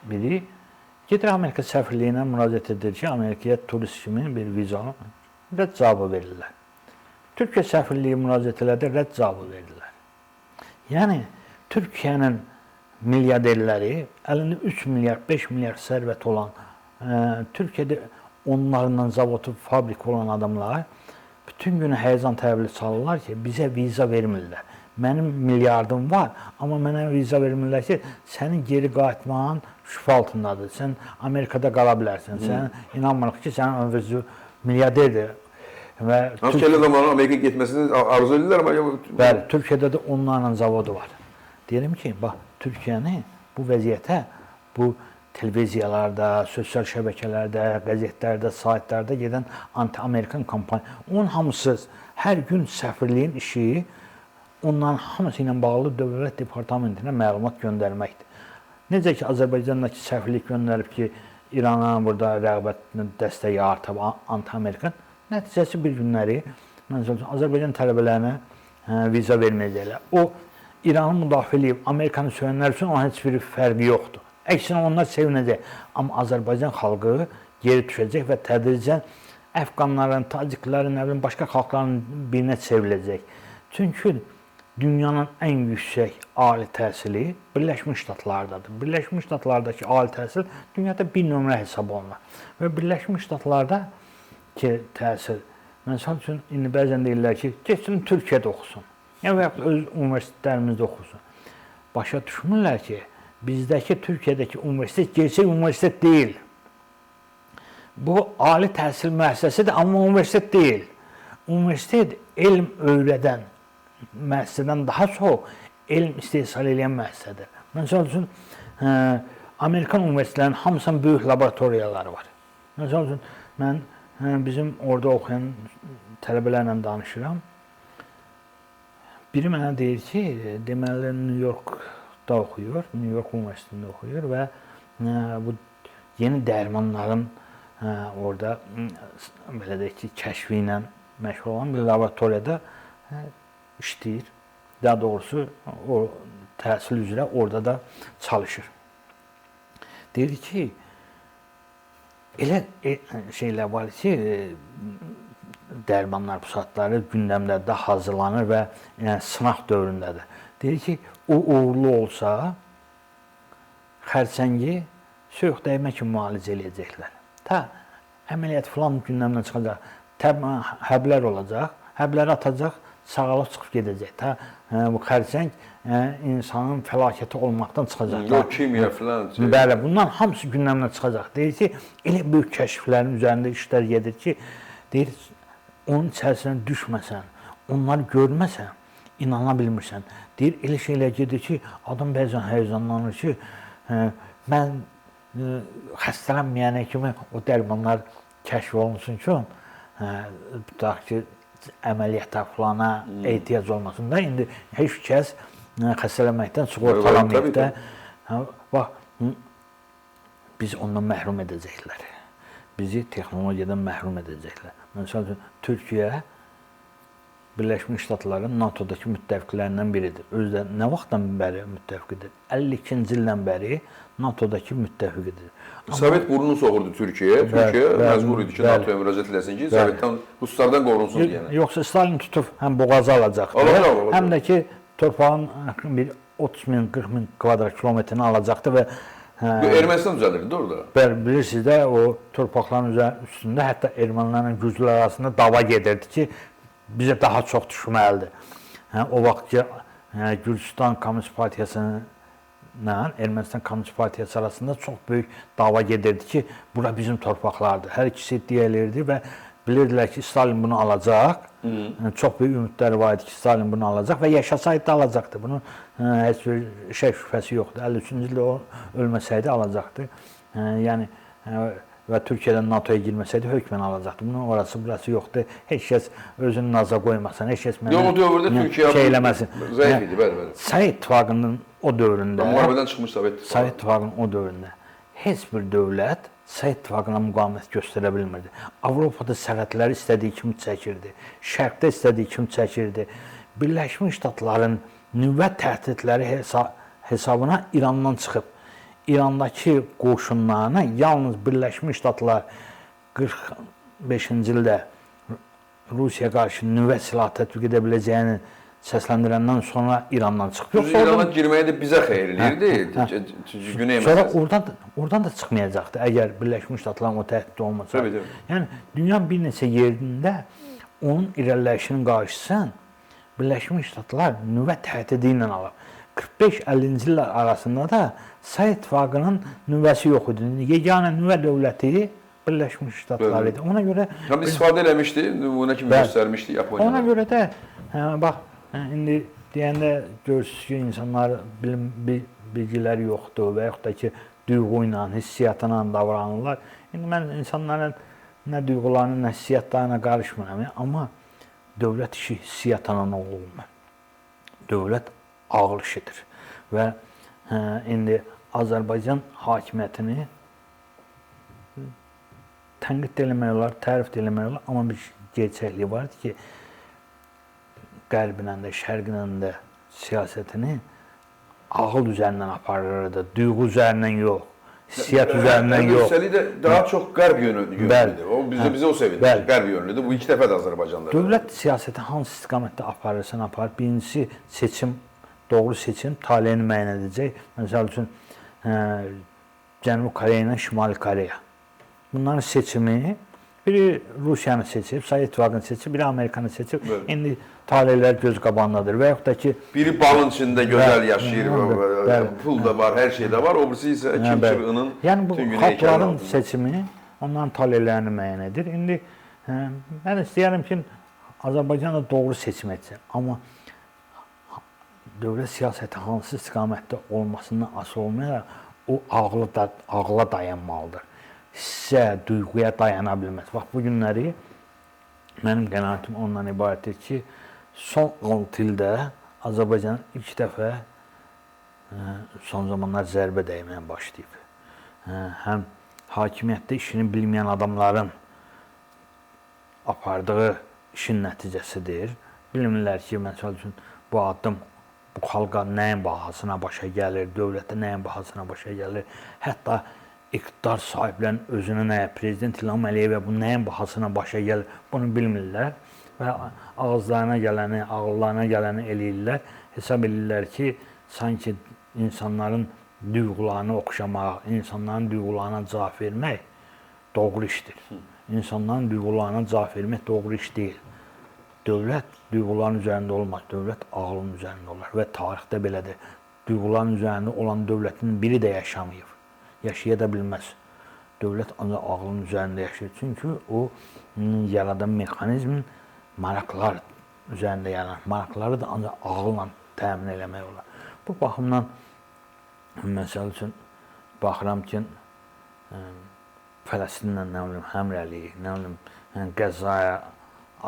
biri, gedir Amerika səfirliyinə müraciət edir ki, Amerikaya turist kimi bir viza rədd cavabı verirlər. Türkiyə səfirliyi müraciət elədi, rədd cavabı verirlər. Yəni, Türkiyənin milyarderləri, əlində 3 milyard, 5 milyard sərvət olan, Türkiyədə onlarla zavodu, fabrika olan adamlar bütün günü həyəcan təvili çalırlar ki, bizə viza vermirlər. Mənim milyardım var, amma mənə viza vermirlər ki, sənin geri qayıtmağın şübhə altındadır. Sən Amerikada qala bilərsən. Sən inanmırıq ki, sənin özü milyarderdir. Və Hansı ki, elə adamların Amerikaya getməsini arzu edirlər, amma... Bəli, Türkiyədə də onlarla zavodu var. Deyirəm ki, bax, Türkiyəni bu vəziyyətə, bu televiziyalarda, sosial şəbəkələrdə, qəzetlərdə, saytlarda gedən anti-Amerikan kampaniya. Onun hamısı hər gün səfirliyin işi, onların hamısı ilə bağlı Dövlət Departamentinə məlumat göndərməkdir. Necə ki, Azərbaycandakı səfirlik göndərib ki, İrana burada rəğbətini dəstəyi artıb anti-Amerikan, nəticəsi bir günləri, məsəl üçün, Azərbaycan tələbələrinə viza verməyəcəklər. O, İranı müdafiə eləyib, Amerikanı söyənlər üçün onun heç bir fərqi yoxdur. Əksinə onlar sevinəcək. Amma Azərbaycan xalqı geri düşəcək və tədricən Əfqanların, Taciklərin, nə bilim, başqa xalqların birinə çevriləcək. Çünki dünyanın ən yüksək ali təhsili Birləşmiş Ştatlardadır. Birləşmiş Ştatlardakı ali təhsil dünyada bir nömrə hesab olunur. Və Birləşmiş Ştatlarda ki, təhsil, məsəl üçün, indi bəzən deyirlər ki, getsin Türkiyədə oxusun. Yəni, və yaxud öz universitetlərimizdə oxusun. Başa düşmürlər ki, bizdəki Türkiyədəki universitet gerçək universitet deyil. Bu, ali təhsil müəssisəsidir, amma universitet deyil. Universitet elm öyrədən müəssisədən daha çox elm istehsal edən müəssisədir. Məsəl üçün, Amerikan universitetlərinin hamısının böyük laboratoriyaları var. Məsəl üçün, mən bizim orada oxuyan tələbələrlə danışıram. Biri mənə deyir ki, deməli, New Yorkda oxuyur, New York Universitetində oxuyur və bu yeni dərmanların orada belə deyək ki, kəşfi ilə məşğul olan bir laboratoriyada işləyir. Daha doğrusu, o təhsil üzrə orada da çalışır. Deyir ki, elə şeylər var ki, dərmanlar, pusatları gündəmdə də hazırlanır və sınaq dövründədir. Deyir ki, o uğurlu olsa, xərçəngi soyuq dəymə kimi müalicə eləyəcəklər. Ta əməliyyat filan gündəmdən çıxacaq, həblər olacaq, həbləri atacaq, sağalıb çıxıb gedəcək. Ta bu xərçəng insanın fəlakəti olmaqdan çıxacaq. Yox, kimya filan. Bəli, bundan hamısı gündəmdən çıxacaq. Deyir ki, elə böyük kəşflərin üzərində işlər gedir ki, deyir, onun içərisinə düşməsən, onları görməsən, inana bilmirsən. Deyir, elə şeylər gedir ki, adam bəzən həyəcanlanır ki, mən xəstələnməyənə kimi o dərmanlar kəşf olunsun ki, tutaq ki, əməliyyata filana ehtiyac olmasın da. İndi heç kəs xəstələnməkdən sığortalamayıb da. Bax, biz ondan məhrum edəcəklər. Bizi texnologiyadan məhrum edəcəklər. Məsəl üçün, Türkiyə Birləşmiş Ştatların NATO-dakı müttəfiqlərindən biridir. Özü də nə vaxtdan bəri müttəfiqidir? 52-ci ildən bəri NATO-dakı müttəfiqidir. Sovet burnunu soxurdu Türkiyəyə. Türkiyə məcbur idi ki, NATO-ya müraciət eləsin ki, Sovetdən, Ruslardan qorunsun deyənə. Yoxsa Stalin tutub həm boğazı alacaqdı, həm də ki, torpağın bir 30 min, 40 min kvadrat kilometrini alacaqdı və Ermənistan düzəlirdi orada. Bəli, bilirsiniz də, o torpaqların üstündə hətta ermənilərlə gürcülər arasında dava gedirdi ki, bizə daha çox düşməlidir. O vaxt ki, Gürcüstan Komünist Partiyasının Ermənistan Komünist Partiyası arasında çox böyük dava gedirdi ki, bura bizim torpaqlardır. Hər ikisi iddia elirdi və Bilirdilər ki, Stalin bunu alacaq. Çox böyük ümidləri var idi ki, Stalin bunu alacaq və yaşasaydı da alacaqdı. Bunun heç bir şək şübhəsi yoxdur. 53-cü ildə o ölməsəydi alacaqdı. Yəni və Türkiyədən NATO-ya girməsəydi hökmən alacaqdı. Bunun orası burası yoxdur. Heç kəs özünü naza qoymasın, heç kəs mənə Yox, o dövrdə Türkiyə şey eləməsin. Zəif idi, bəli, bəli. Sovet İttifaqının o dövründə, müharibədən çıxmış Sovet İttifaqı. Sovet İttifaqının o dövründə heç bir dövlət Sovet İttifaqına müqavimət göstərə bilmirdi. Avropada sərhədləri istədiyi kimi çəkirdi. Şərqdə istədiyi kimi çəkirdi. Birləşmiş Ştatların nüvə təhdidləri hesabına İrandan çıxıb. İrandakı qoşunlarına yalnız Birləşmiş Ştatlar 45-ci ildə Rusiyaya qarşı nüvə silahı tətbiq edə biləcəyini səsləndirəndən sonra İrandan çıxıb. Yoxsa İrana girməyə də bizə xeyir eləyirdi. Çünki Güney məsələsi. Sonra oradan da çıxmayacaqdı, əgər Birləşmiş Ştatların o təhdidi olmasa. Tabii, tabii. Yəni dünyanın bir neçə yerində onun irəliləyişinin qarşısını Birləşmiş Ştatlar nüvə təhdidi ilə alıb. 45-50-ci illər arasında da Sovet İttifaqının nüvəsi yox idi. Yeganə nüvə dövləti Birləşmiş Ştatlar idi. Ona görə tam istifadə eləmişdi, nümunə kimi göstərmişdi Yaponiyada. Ona görə də bax indi deyəndə görürsünüz ki, insanlar bilgiləri yoxdur və yaxud da ki, duyğu ilə, hissiyyatla davranırlar. İndi mən insanların nə duyğularına, nə hissiyyatlarına qarışmıram, amma dövlət işi hissiyyatla olmur. Dövlət ağıl işidir. Və indi Azərbaycan hakimiyyətini tənqid də eləmək olar, tərif də eləmək olar, amma bir gerçəklik vardır ki, qərblə də, şərqlə də siyasətini ağıl üzərindən aparırdı, duyğu üzərindən yox, hissiyyat üzərindən yox. Üstəlik də daha çox qərb yönlüdür. O bizə o sevindir. Qərb yönlüdür. Bu ilk dəfə də Azərbaycanda. Dövlət siyasəti hansı istiqamətdə aparırsan apar. Birincisi seçim, doğru seçim taleyini müəyyən edəcək. Məsəl üçün Cənubi Koreya ilə Şimali Koreya. Bunların seçimi biri Rusiyanı seçib, Sovet İttifaqını seçib, biri Amerikanı seçib. Bəli. İndi taleylər göz qabağındadır. Və yaxud da ki biri balın içində gözəl yaşayır, bəli, pul da var, hər şey də var. O birisi isə Kim Çin-ının. Yəni bu xalqların seçimi onların taleylərini müəyyən edir. İndi mən istəyirəm ki, Azərbaycan da doğru seçim etsin. Amma dövlət siyasəti hansı istiqamətdə olmasından asılı olmayaraq o ağla dayanmalıdır. Hissə, duyğuya dayana bilməz. Bax, bu günləri mənim qənaətim ondan ibarətdir ki, son 6 ildə Azərbaycan ilk dəfə son zamanlar zərbə dəyməyə başlayıb. Həm hakimiyyətdə işini bilməyən adamların apardığı işin nəticəsidir. Bilmirlər ki, məsəl üçün, bu addım bu xalqa nəyin bahasına başa gəlir, dövlətə nəyin bahasına başa gəlir. Hətta iqtidar sahiblərinin özünə nəyə, Prezident İlham Əliyevə bu nəyin bahasına başa gəlir, bunu bilmirlər və ağızlarına gələni, ağıllarına gələni eləyirlər. Hesab eləyirlər ki, sanki insanların duyğularını oxşamaq, insanların duyğularına cavab vermək doğru işdir. İnsanların duyğularına cavab vermək doğru iş deyil. Dövlət duyğuların üzərində olmaz, dövlət ağlın üzərində olar və tarixdə belədir. Duyğuların üzərində olan dövlətin biri də yaşamayıb. Yaşaya da bilməz. Dövlət ancaq ağlın üzərində yaşayır. Çünki o yaradan mexanizmin maraqlar üzərində yaranır. Maraqları da ancaq ağılla təmin eləmək olar. Bu baxımdan, məsəl üçün, baxıram ki, Fələstinlə nə bilim, həmr eləyik, nə bilim, Qəzzaya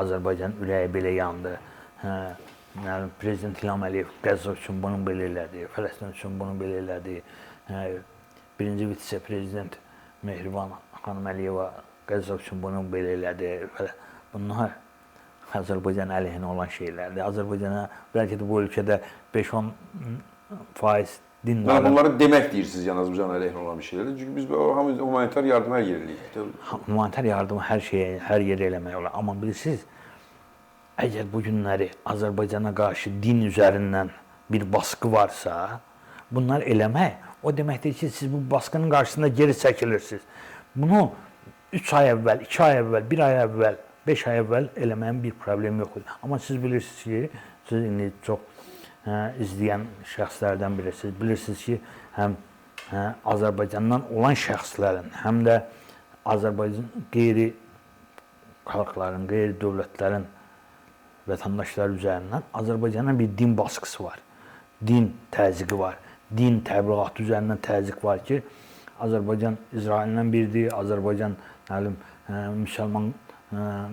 Azərbaycanın ürəyi belə yandı. Nə bilim, Prezident İlham Əliyev Qəzza üçün bunu belə elədi, Fələstin üçün bunu belə elədi. Birinci vitse-prezident Mehriban xanım Əliyeva Qəzza üçün bunu belə elədi. Bunlar Azərbaycan əleyhinə olan şeylərdir. Azərbaycana bəlkə də bu ölkədə 5-10% dindarın... Yəni bunları demək deyirsiniz, yəni Azərbaycan əleyhinə olan bir şeylərdir. Çünki biz humanitar yardım hər yerə eləyirik. Humanitar yardımı hər şeyə, hər yerə eləmək olar. Amma bilirsiniz, əgər bu günləri Azərbaycana qarşı din üzərindən bir baskı varsa, bunlar eləmək, o deməkdir ki, siz bu baskının qarşısında geri çəkilirsiniz. Bunu 3 ay əvvəl, 2 ay əvvəl, 1 ay əvvəl, 5 ay əvvəl eləməyin bir problemi yox idi. Amma siz bilirsiniz ki, siz indi çox izləyən şəxslərdən birisiniz. Bilirsiniz ki, həm Azərbaycandan olan şəxslərin, həm də Azərbaycan qeyri xalqların, qeyri-dövlətlərin vətəndaşları üzərindən Azərbaycana bir din baskısı var. Din təzyiqi var. Din təbliğatı üzərindən təzyiq var ki, Azərbaycan İsraillə birdir, Azərbaycan nə bilim müsəlman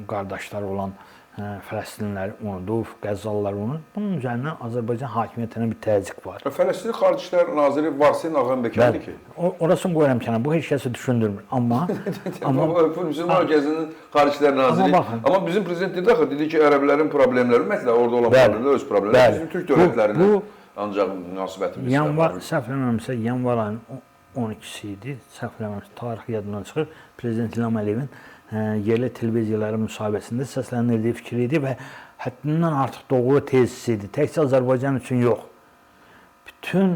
qardaşları olan Fələstinləri unudub, Qəzzalıları unudub. Bunun üzərindən Azərbaycan hakimiyyətinə bir təzyiq var. Fələstin Xarici İşlər Naziri Varsen Ağambekandır ki. Orasını qoyuram kənara. Bu heç kəsi düşündürmür. Amma amma müsəlman ölkəsinin Xarici İşlər Naziri. Amma bizim prezident dedi axı, dedi ki, ərəblərin problemləri, ümumiyyətlə orada olan problemlər öz problemləri. Bizim türk dövlətlərinin ancaq münasibətimiz. Yanvar, səhv eləmirəmsə, yanvar ayının 12-si idi. Səhv eləmirəmsə, tarix yadımdan çıxır. Prezident İlham Əliyevin yerli televiziyaların müsahibəsində səsləndirdiyi fikir idi və həddindən artıq doğru tezis idi. Təkcə Azərbaycan üçün yox, bütün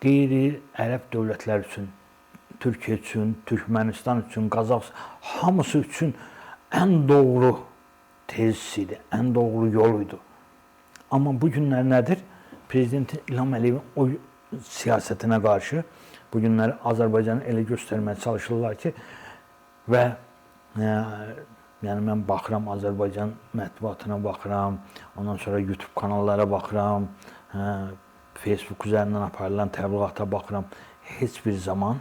qeyri-ərəb dövlətlər üçün, Türkiyə üçün, Türkmənistan üçün, Qazax, hamısı üçün ən doğru tezis idi, ən doğru yol idi. Amma bu günlər nədir? Prezident İlham Əliyevin o siyasətinə qarşı bu günləri Azərbaycanı elə göstərməyə çalışırlar ki, və yəni mən baxıram Azərbaycan mətbuatına baxıram, ondan sonra YouTube kanallara baxıram, Facebook üzərindən aparılan təbliğata baxıram. Heç bir zaman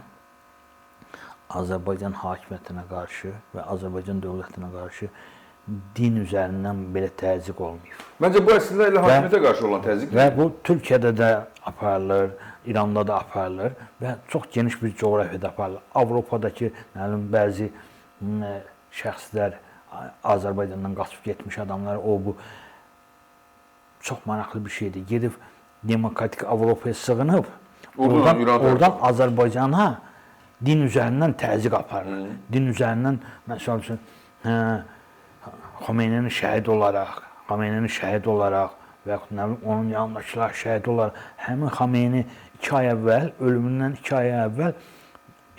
Azərbaycan hakimiyyətinə qarşı və Azərbaycan dövlətinə qarşı din üzərindən belə təzyiq olmayıb. Məncə bu əslində elə hakimiyyətə qarşı olan təzyiqdir. Və bu Türkiyədə də aparılır, İranda da aparılır və çox geniş bir coğrafiyada aparılır. Avropadakı nə bilim bəzi şəxslər, Azərbaycandan qaçıb getmiş adamlar, o bu çox maraqlı bir şeydir. Gedib demokratik Avropaya sığınıb, oradan Azərbaycana din üzərindən təzyiq aparır. Din üzərindən, məsəl üçün, Xomeynini şəhid olaraq, və yaxud nə bilim, onun yanındakılar şəhid olaraq, həmin Xomeyni 2 ay əvvəl, ölümündən 2 ay əvvəl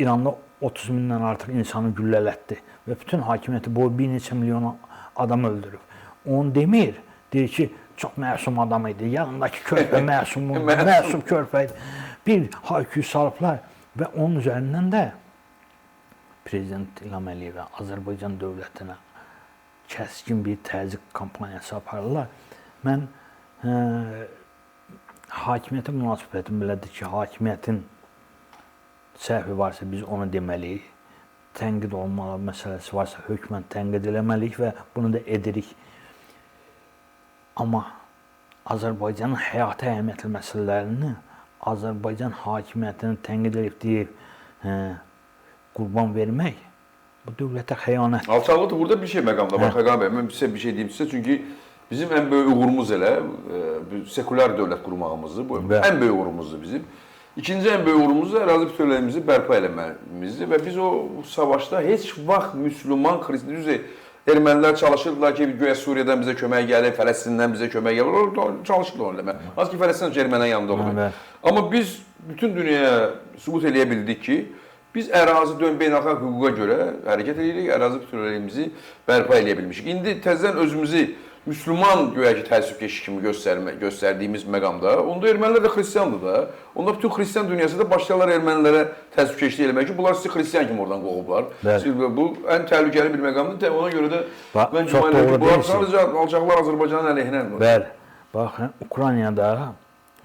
İranda 30 mindən artıq insanı güllələtdi və bütün hakimiyyəti boyu bir neçə milyon adam öldürüb. Onu demir, deyir ki, çox məsum adam idi, yanındakı körpə məsum, məsum körpə idi. Bir hayküy salıblar və onun üzərindən də Prezident İlham Əliyevə, Azərbaycan dövlətinə kəskin bir təzyiq kampaniyası aparırlar. Mən hakimiyyətə münasibətim belədir ki, hakimiyyətin səhvi varsa biz onu deməliyik, tənqid olmalı məsələsi varsa hökmən tənqid eləməliyik və bunu da edirik. Amma Azərbaycanın həyati əhəmiyyətli məsələlərini Azərbaycan hakimiyyətini tənqid edib deyib qurban vermək, bu dövlətə xəyanətdir. Alçaqlıqdır. Burada bir şey məqamda var, Xəqan bəy, mən sizə bir şey deyim sizə, çünki bizim ən böyük uğurumuz elə sekulyar dövlət qurmağımızdır, bu ən böyük uğurumuzdur bizim. İkinci ən böyük uğurumuz da ərazi bütövlüyümüzü bərpa eləməyimizdir və biz o savaşda heç vaxt müsəlman, xristian, düzdür, ermənilər çalışırdılar ki, güya Suriyadan bizə kömək gəlir, Fələstindən bizə kömək gəlir, çalışırdılar onu eləmək. Az ki, Fələstin ermənilərin yanında olurdu. Amma biz bütün dünyaya sübut eləyə bildik ki, biz ərazi beynəlxalq hüquqa görə hərəkət edirik, ərazi bütövlüyümüzü bərpa eləyə bilmişik. İndi təzədən özümüzü müsəlman güya ki, təəssübkeşi kimi göstərdiyimiz məqamda, onda ermənilər də xristiandır da. Onda bütün xristian dünyası da başlayarlar ermənilərə təəssübkeşlik eləmək ki, bunlar sizi xristian kimi oradan qovublar. Bu ən təhlükəli bir məqamdır. Ona görə də mən güman edirəm ki, bunlar sadəcə alçaqlar Azərbaycanın əleyhinə. Bəli. Baxın, Ukraynada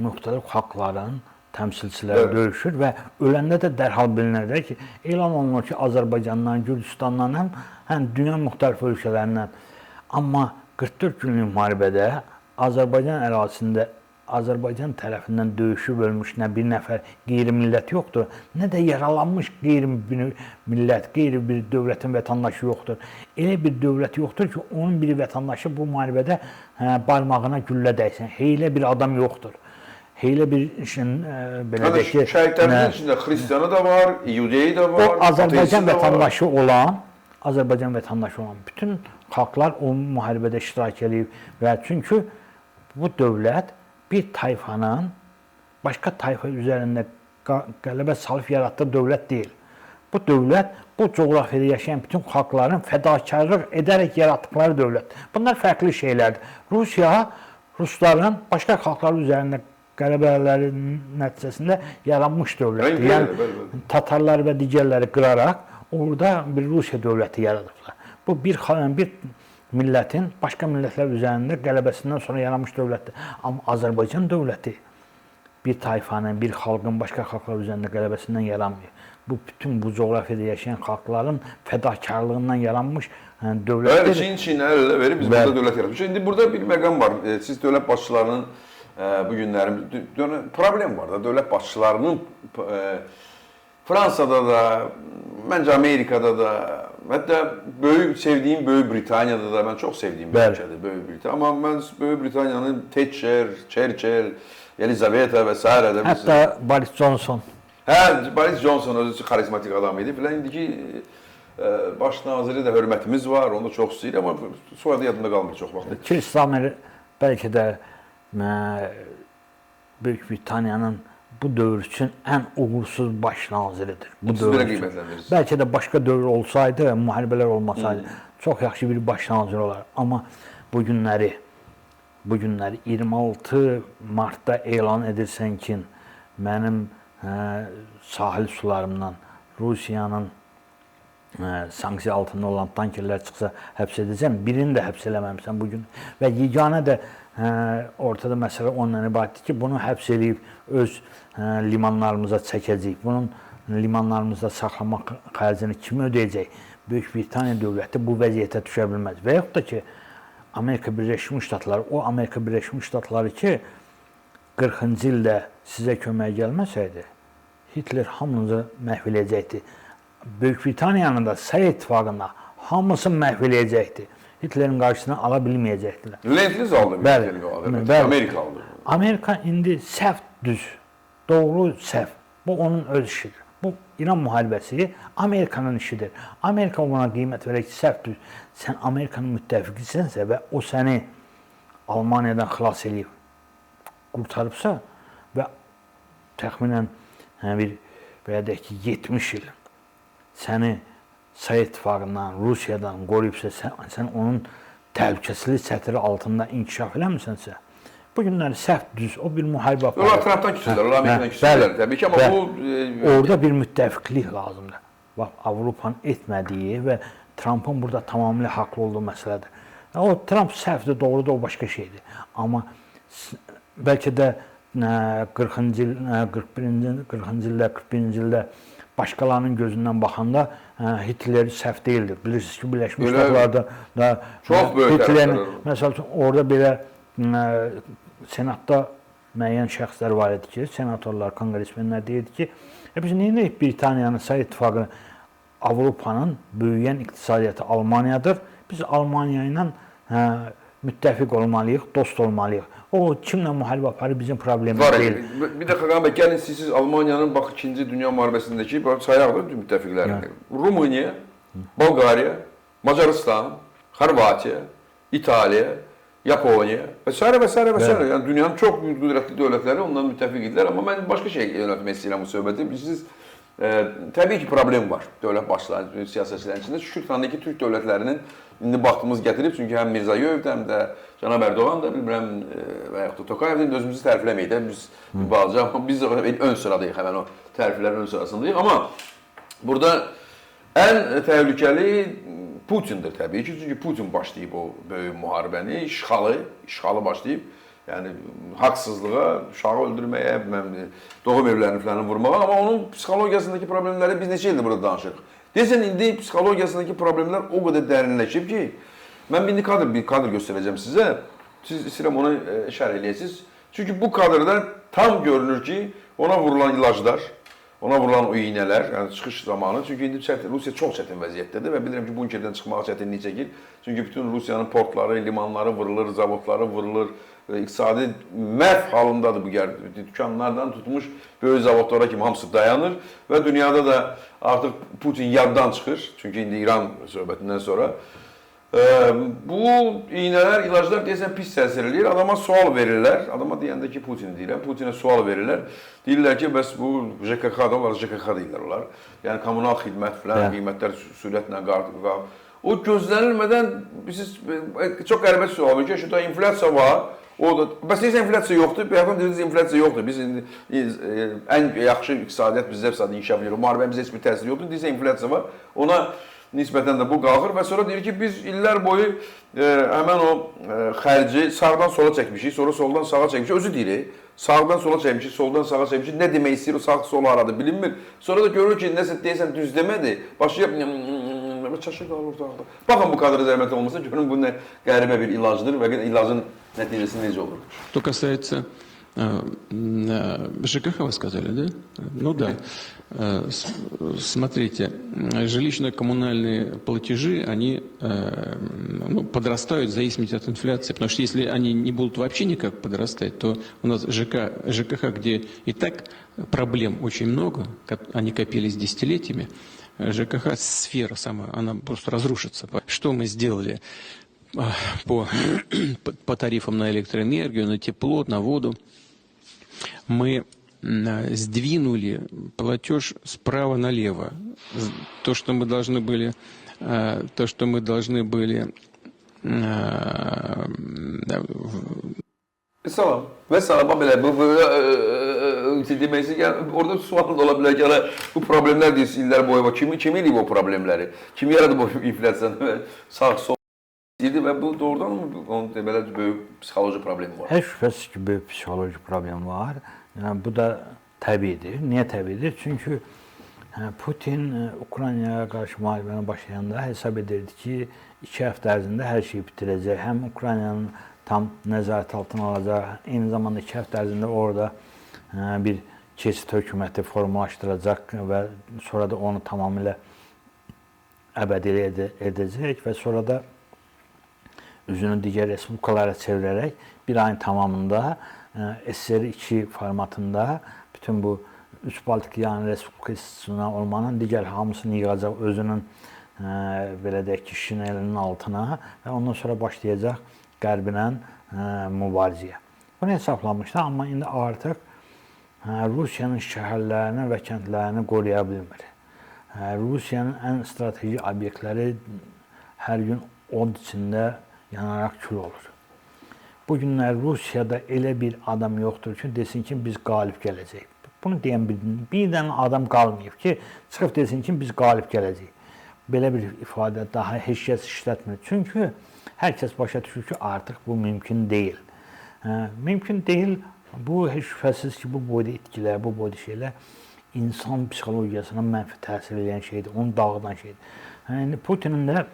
müxtəlif xalqların təmsilçiləri döyüşür və öləndə də dərhal bilinir ki, elan olunur ki, Azərbaycandan, Gürcüstandan, həm dünyanın müxtəlif ölkələrindən. Amma 44 günlük müharibədə Azərbaycan ərazisində Azərbaycan tərəfindən döyüşüb ölmüş nə bir nəfər qeyri-millət yoxdur, nə də yaralanmış qeyri-millət, qeyri bir dövlətin vətəndaşı yoxdur. Elə bir dövlət yoxdur ki, onun bir vətəndaşı bu müharibədə barmağına güllə dəysin. Heylə bir adam yoxdur. Heylə bir işin, belə deyək ki... Şəhidlərimizin içində xristianı da var, iudeyi də var, o Azərbaycan vətəndaşı olan, Azərbaycan vətəndaşı olan bütün xalqlar o müharibədə iştirak eləyib və çünki bu dövlət bir tayfanın başqa tayfa üzərində qələbə salıb yaratdığı dövlət deyil. Bu dövlət bu coğrafiyada yaşayan bütün xalqların fədakarlıq edərək yaratdıqları dövlət. Bunlar fərqli şeylərdir. Rusiya, rusların başqa xalqlar üzərində qələbələri nəticəsində yaranmış dövlətdir. Yəni, tatarlar və digərləri qıraraq orada bir Rusiya dövləti yaradıblar. Bu bir millətin başqa millətlər üzərində qələbəsindən sonra yaranmış dövlətdir. Amma Azərbaycan dövləti bir tayfanın, bir xalqın başqa xalqlar üzərində qələbəsindən yaranmıyor. Bu bütün bu coğrafiyada yaşayan xalqların fədakarlığından yaranmış dövlətdir. Bəli, Çin əl-ələ verib biz burada dövlət yaratmışıq. İndi burada bir məqam var. Siz dövlət başçılarının bu günlərin problem var da dövlət başçılarının Fransada da, məncə Amerikada da, hətta böyük sevdiyim Böyük Britaniyada da, mən çox sevdiyim bir ölkədir Böyük Britaniya. Amma mən Böyük Britaniyanın Thatcher, Churchill, Elizaveta və s. də hətta Boris Johnson. Hə, Boris Johnson özü xarizmatik adam idi filan. İndiki baş naziri də hörmətimiz var, onu da çox istəyir, amma soyadı yadımda qalmır çox vaxt. Keir Starmer bəlkə də Böyük Britaniyanın bu dövr üçün ən uğursuz baş naziridir. Bu dövr üçün. Qiymətləndirirsiniz. Bəlkə də başqa dövr olsaydı, müharibələr olmasaydı, çox yaxşı bir baş nazir olar. Amma bu günləri 26 Martda elan edirsən ki, mənim sahil sularımdan Rusiyanın sanksiya altında olan tankerlər çıxsa həbs edəcəm. Birini də həbs eləməmişsən bu gün. Və yeganə də ortada məsələ ondan ibarətdir ki, bunu həbs eləyib öz limanlarımıza çəkəcəyik. Bunun limanlarımızda saxlamaq xərcini kim ödəyəcək? Böyük Britaniya dövləti bu vəziyyətə düşə bilməz. Və yaxud da ki, Amerika Birləşmiş Ştatları, o Amerika Birləşmiş Ştatları ki, 40-cı ildə sizə köməyə gəlməsəydi, Hitler hamınızı məhv eləyəcəkdi. Böyük Britaniyanın da Sovet İttifaqında hamısını məhv eləyəcəkdi. Hitlerin qarşısını ala bilməyəcəkdilər. Lend-Lease aldı. Bəli, Amerika aldı. Amerika indi səhv düz, doğru səhv. Bu onun öz işidir. Bu İran müharibəsi Amerikanın işidir. Amerika ona qiymət verək ki, səhv düz. Sən Amerikanın müttəfiqisənsə və o səni Almaniyadan xilas eləyib, qurtarıbsa və təxminən bir belə deyək ki, 70 il səni Sovet İttifaqından, Rusiyadan qoruyubsa, sən onun təhlükəsizlik çətiri altında inkişaf eləmisənsə, bu günləri səhv düz, o bir müharibə aparır. Onlar Trampdan küsürlər, onlar Amerikadan küsürlər təbii ki, amma bu... Orada bir müttəfiqlik lazımdır. Bax, Avropanın etmədiyi və Trampın burada tamamilə haqlı olduğu məsələdir. O, Tramp səhvdir, doğrudur, o başqa şeydir. Amma bəlkə də 40-cı il, 41-ci, 40-cı ildə, 41-ci ildə başqalarının gözündən baxanda Hitler səhv deyildi. Bilirsiniz ki, Birləşmiş Ştatlarda da çox böyük Hitlerin, məsəl üçün, orada belə senatda müəyyən şəxslər var idi ki, senatorlar, konqresmenlər deyirdi ki, biz nə edirik Britaniyanın, Sovet İttifaqını, Avropanın böyüyən iqtisadiyyatı Almaniyadır. Biz Almaniya ilə müttəfiq olmalıyıq, dost olmalıyıq. O, kimlə müharibə aparır, bizim problemimiz deyil. Bir dəqiqə, Xaqan bəy, gəlin siz Almaniyanın, bax, 2-ci Dünya müharibəsindəki sayaq da müttəfiqlərini. Rumıniya, Bolqariya, Macaristan, Xorvatiya, İtaliya, Yaponiya və s. və s. və s. Yəni, dünyanın çox qüdrətli dövlətləri ondan müttəfiq idilər. Amma mən başqa şey yönəltmək istəyirəm bu söhbəti. Siz, təbii ki, problem var dövlət başçılarının, siyasətçilərin içində. Şükür tanıyır ki, Türk dövlətlərinin indi baxtımız gətirib, çünki həm Mirzayev də, həm də cənab Erdoğan da, bilmirəm, və yaxud da Tokayev də indi özümüzü tərifləməyik də, biz balaca, amma biz ön sıradayıq, həmən o təriflərin ön sırasındayıq. Amma burada ən təhlükəli Putindir təbii ki, çünki Putin başlayıb o böyük müharibəni, işğalı başlayıb. Yəni, haqsızlığa, uşağı öldürməyə, doğum evlərini filanı vurmağa, amma onun psixologiyasındakı problemləri biz neçə ildir burada danışırıq. Deyəsən, indi psixologiyasındakı problemlər o qədər dərinləşib ki, mən indi bir kadr göstərəcəm sizə, siz istəyirəm onu şərh eləyəsiniz. Çünki bu kadrda tam görünür ki, ona vurulan ilaclar, ona vurulan o iynələr, yəni çıxış zamanı, çünki indi Rusiya çox çətin vəziyyətdədir və bilirəm ki, bunkerdən çıxmağa çətinlik çəkir. Çünki bütün Rusiyanın portları, limanları vurulur, zavodları vurulur, iqtisadi məhv halındadır bu dükanlardan tutmuş böyük zavodlara kimi hamısı dayanır və dünyada da artıq Putin yaddan çıxır, çünki indi İran söhbətindən sonra. Bu iynələr, ilaclar deyəsən pis təsir eləyir. Adama sual verirlər. Adama deyəndə ki, Putin deyirəm. Putinə sual verirlər. Deyirlər ki, bəs bu JKK-da onlar, JKK deyirlər onlar. Yəni kommunal xidmət filan, qiymətlər sürətlə qalır. O gözlənilmədən siz çox qəribə sual verir ki, şurada inflyasiya var. O da, bəs deyirsən inflyasiya yoxdur. Bayaqdan dediniz inflyasiya yoxdur. Biz indi ən yaxşı iqtisadiyyat bizdə iqtisadi inkişaf edir. Müharibəmizə heç bir təsir yoxdur. Deyirsən inflyasiya var. Ona Nisbətən də bu qalxır və sonra deyir ki, biz illər boyu həmən o xərci sağdan sola çəkmişik, sonra soldan sağa çəkmişik. Özü deyir, sağdan sola çəkmişik, soldan sağa çəkmişik. Nə demək istəyir o sağ sol aradı bilinmir. Sonra da görür ki, nəsə deyəsən düz demədi. Başlayıb çaşır qalır ortalıqda. Baxın bu kadra zəhmət olmasa görün bu nə qəribə bir ilacdır və ilacın nəticəsi necə olur. Что касается ЖКХ, вы сказали, да? Ну да. Смотрите, жилищно-коммунальные платежи, они ну, подрастают в зависимости от инфляции. Потому что если они не будут вообще никак подрастать, то у нас ЖКХ, где и так проблем очень много, они копились десятилетиями, ЖКХ сфера сама, она просто разрушится. Что мы сделали по тарифам на электроэнергию, на тепло, на воду? Мы сдвинули платеж справа налево. То, что мы должны были, то, что мы должны были да, Salam. Və salam belə bu demək yəni orada sual da ola bilər ki, hələ bu problemlər deyirsiniz illər boyu var. Kim eləyib o problemləri? Kim yaradıb o inflyasiyanı və sağ sol idi və bu doğrudan mı onun belə böyük psixoloji problemi var? Heç şübhəsiz ki, böyük psixoloji problem var. Yəni bu da təbiidir. Niyə təbiidir? Çünki Putin Ukraynaya qarşı müharibəni başlayanda hesab edirdi ki, 2 həftə ərzində hər şeyi bitirəcək. Həm Ukraynanın tam nəzarət altına alacaq, eyni zamanda 2 həftə ərzində orada bir keçid hökuməti formalaşdıracaq və sonra da onu tamamilə əbədi edəcək və sonra da üzünü digər respublikalara çevirərək bir ayın tamamında SSR 2 formatında bütün bu üç Baltik yəni respublika istisna olmanın digər hamısını yığacaq özünün belə deyək ki, şinelinin altına və ondan sonra başlayacaq Qərblə mübarizəyə. Bunu hesablamışdı, amma indi artıq Rusiyanın şəhərlərini və kəndlərini qoruya bilmir. Rusiyanın ən strateji obyektləri hər gün od içində yanaraq kül olur. Bu günlər Rusiyada elə bir adam yoxdur ki, desin ki, biz qalib gələcəyik. Bunu deyən bir dənə adam qalmayıb ki, çıxıb desin ki, biz qalib gələcəyik. Belə bir ifadə daha heç kəs işlətmir. Çünki hər kəs başa düşür ki, artıq bu mümkün deyil. Mümkün deyil. Bu heç şübhəsiz ki, bu boyda itkilər, bu boyda şeylər insan psixologiyasına mənfi təsir edən şeydir, onu dağıdan şeydir. İndi Putinin də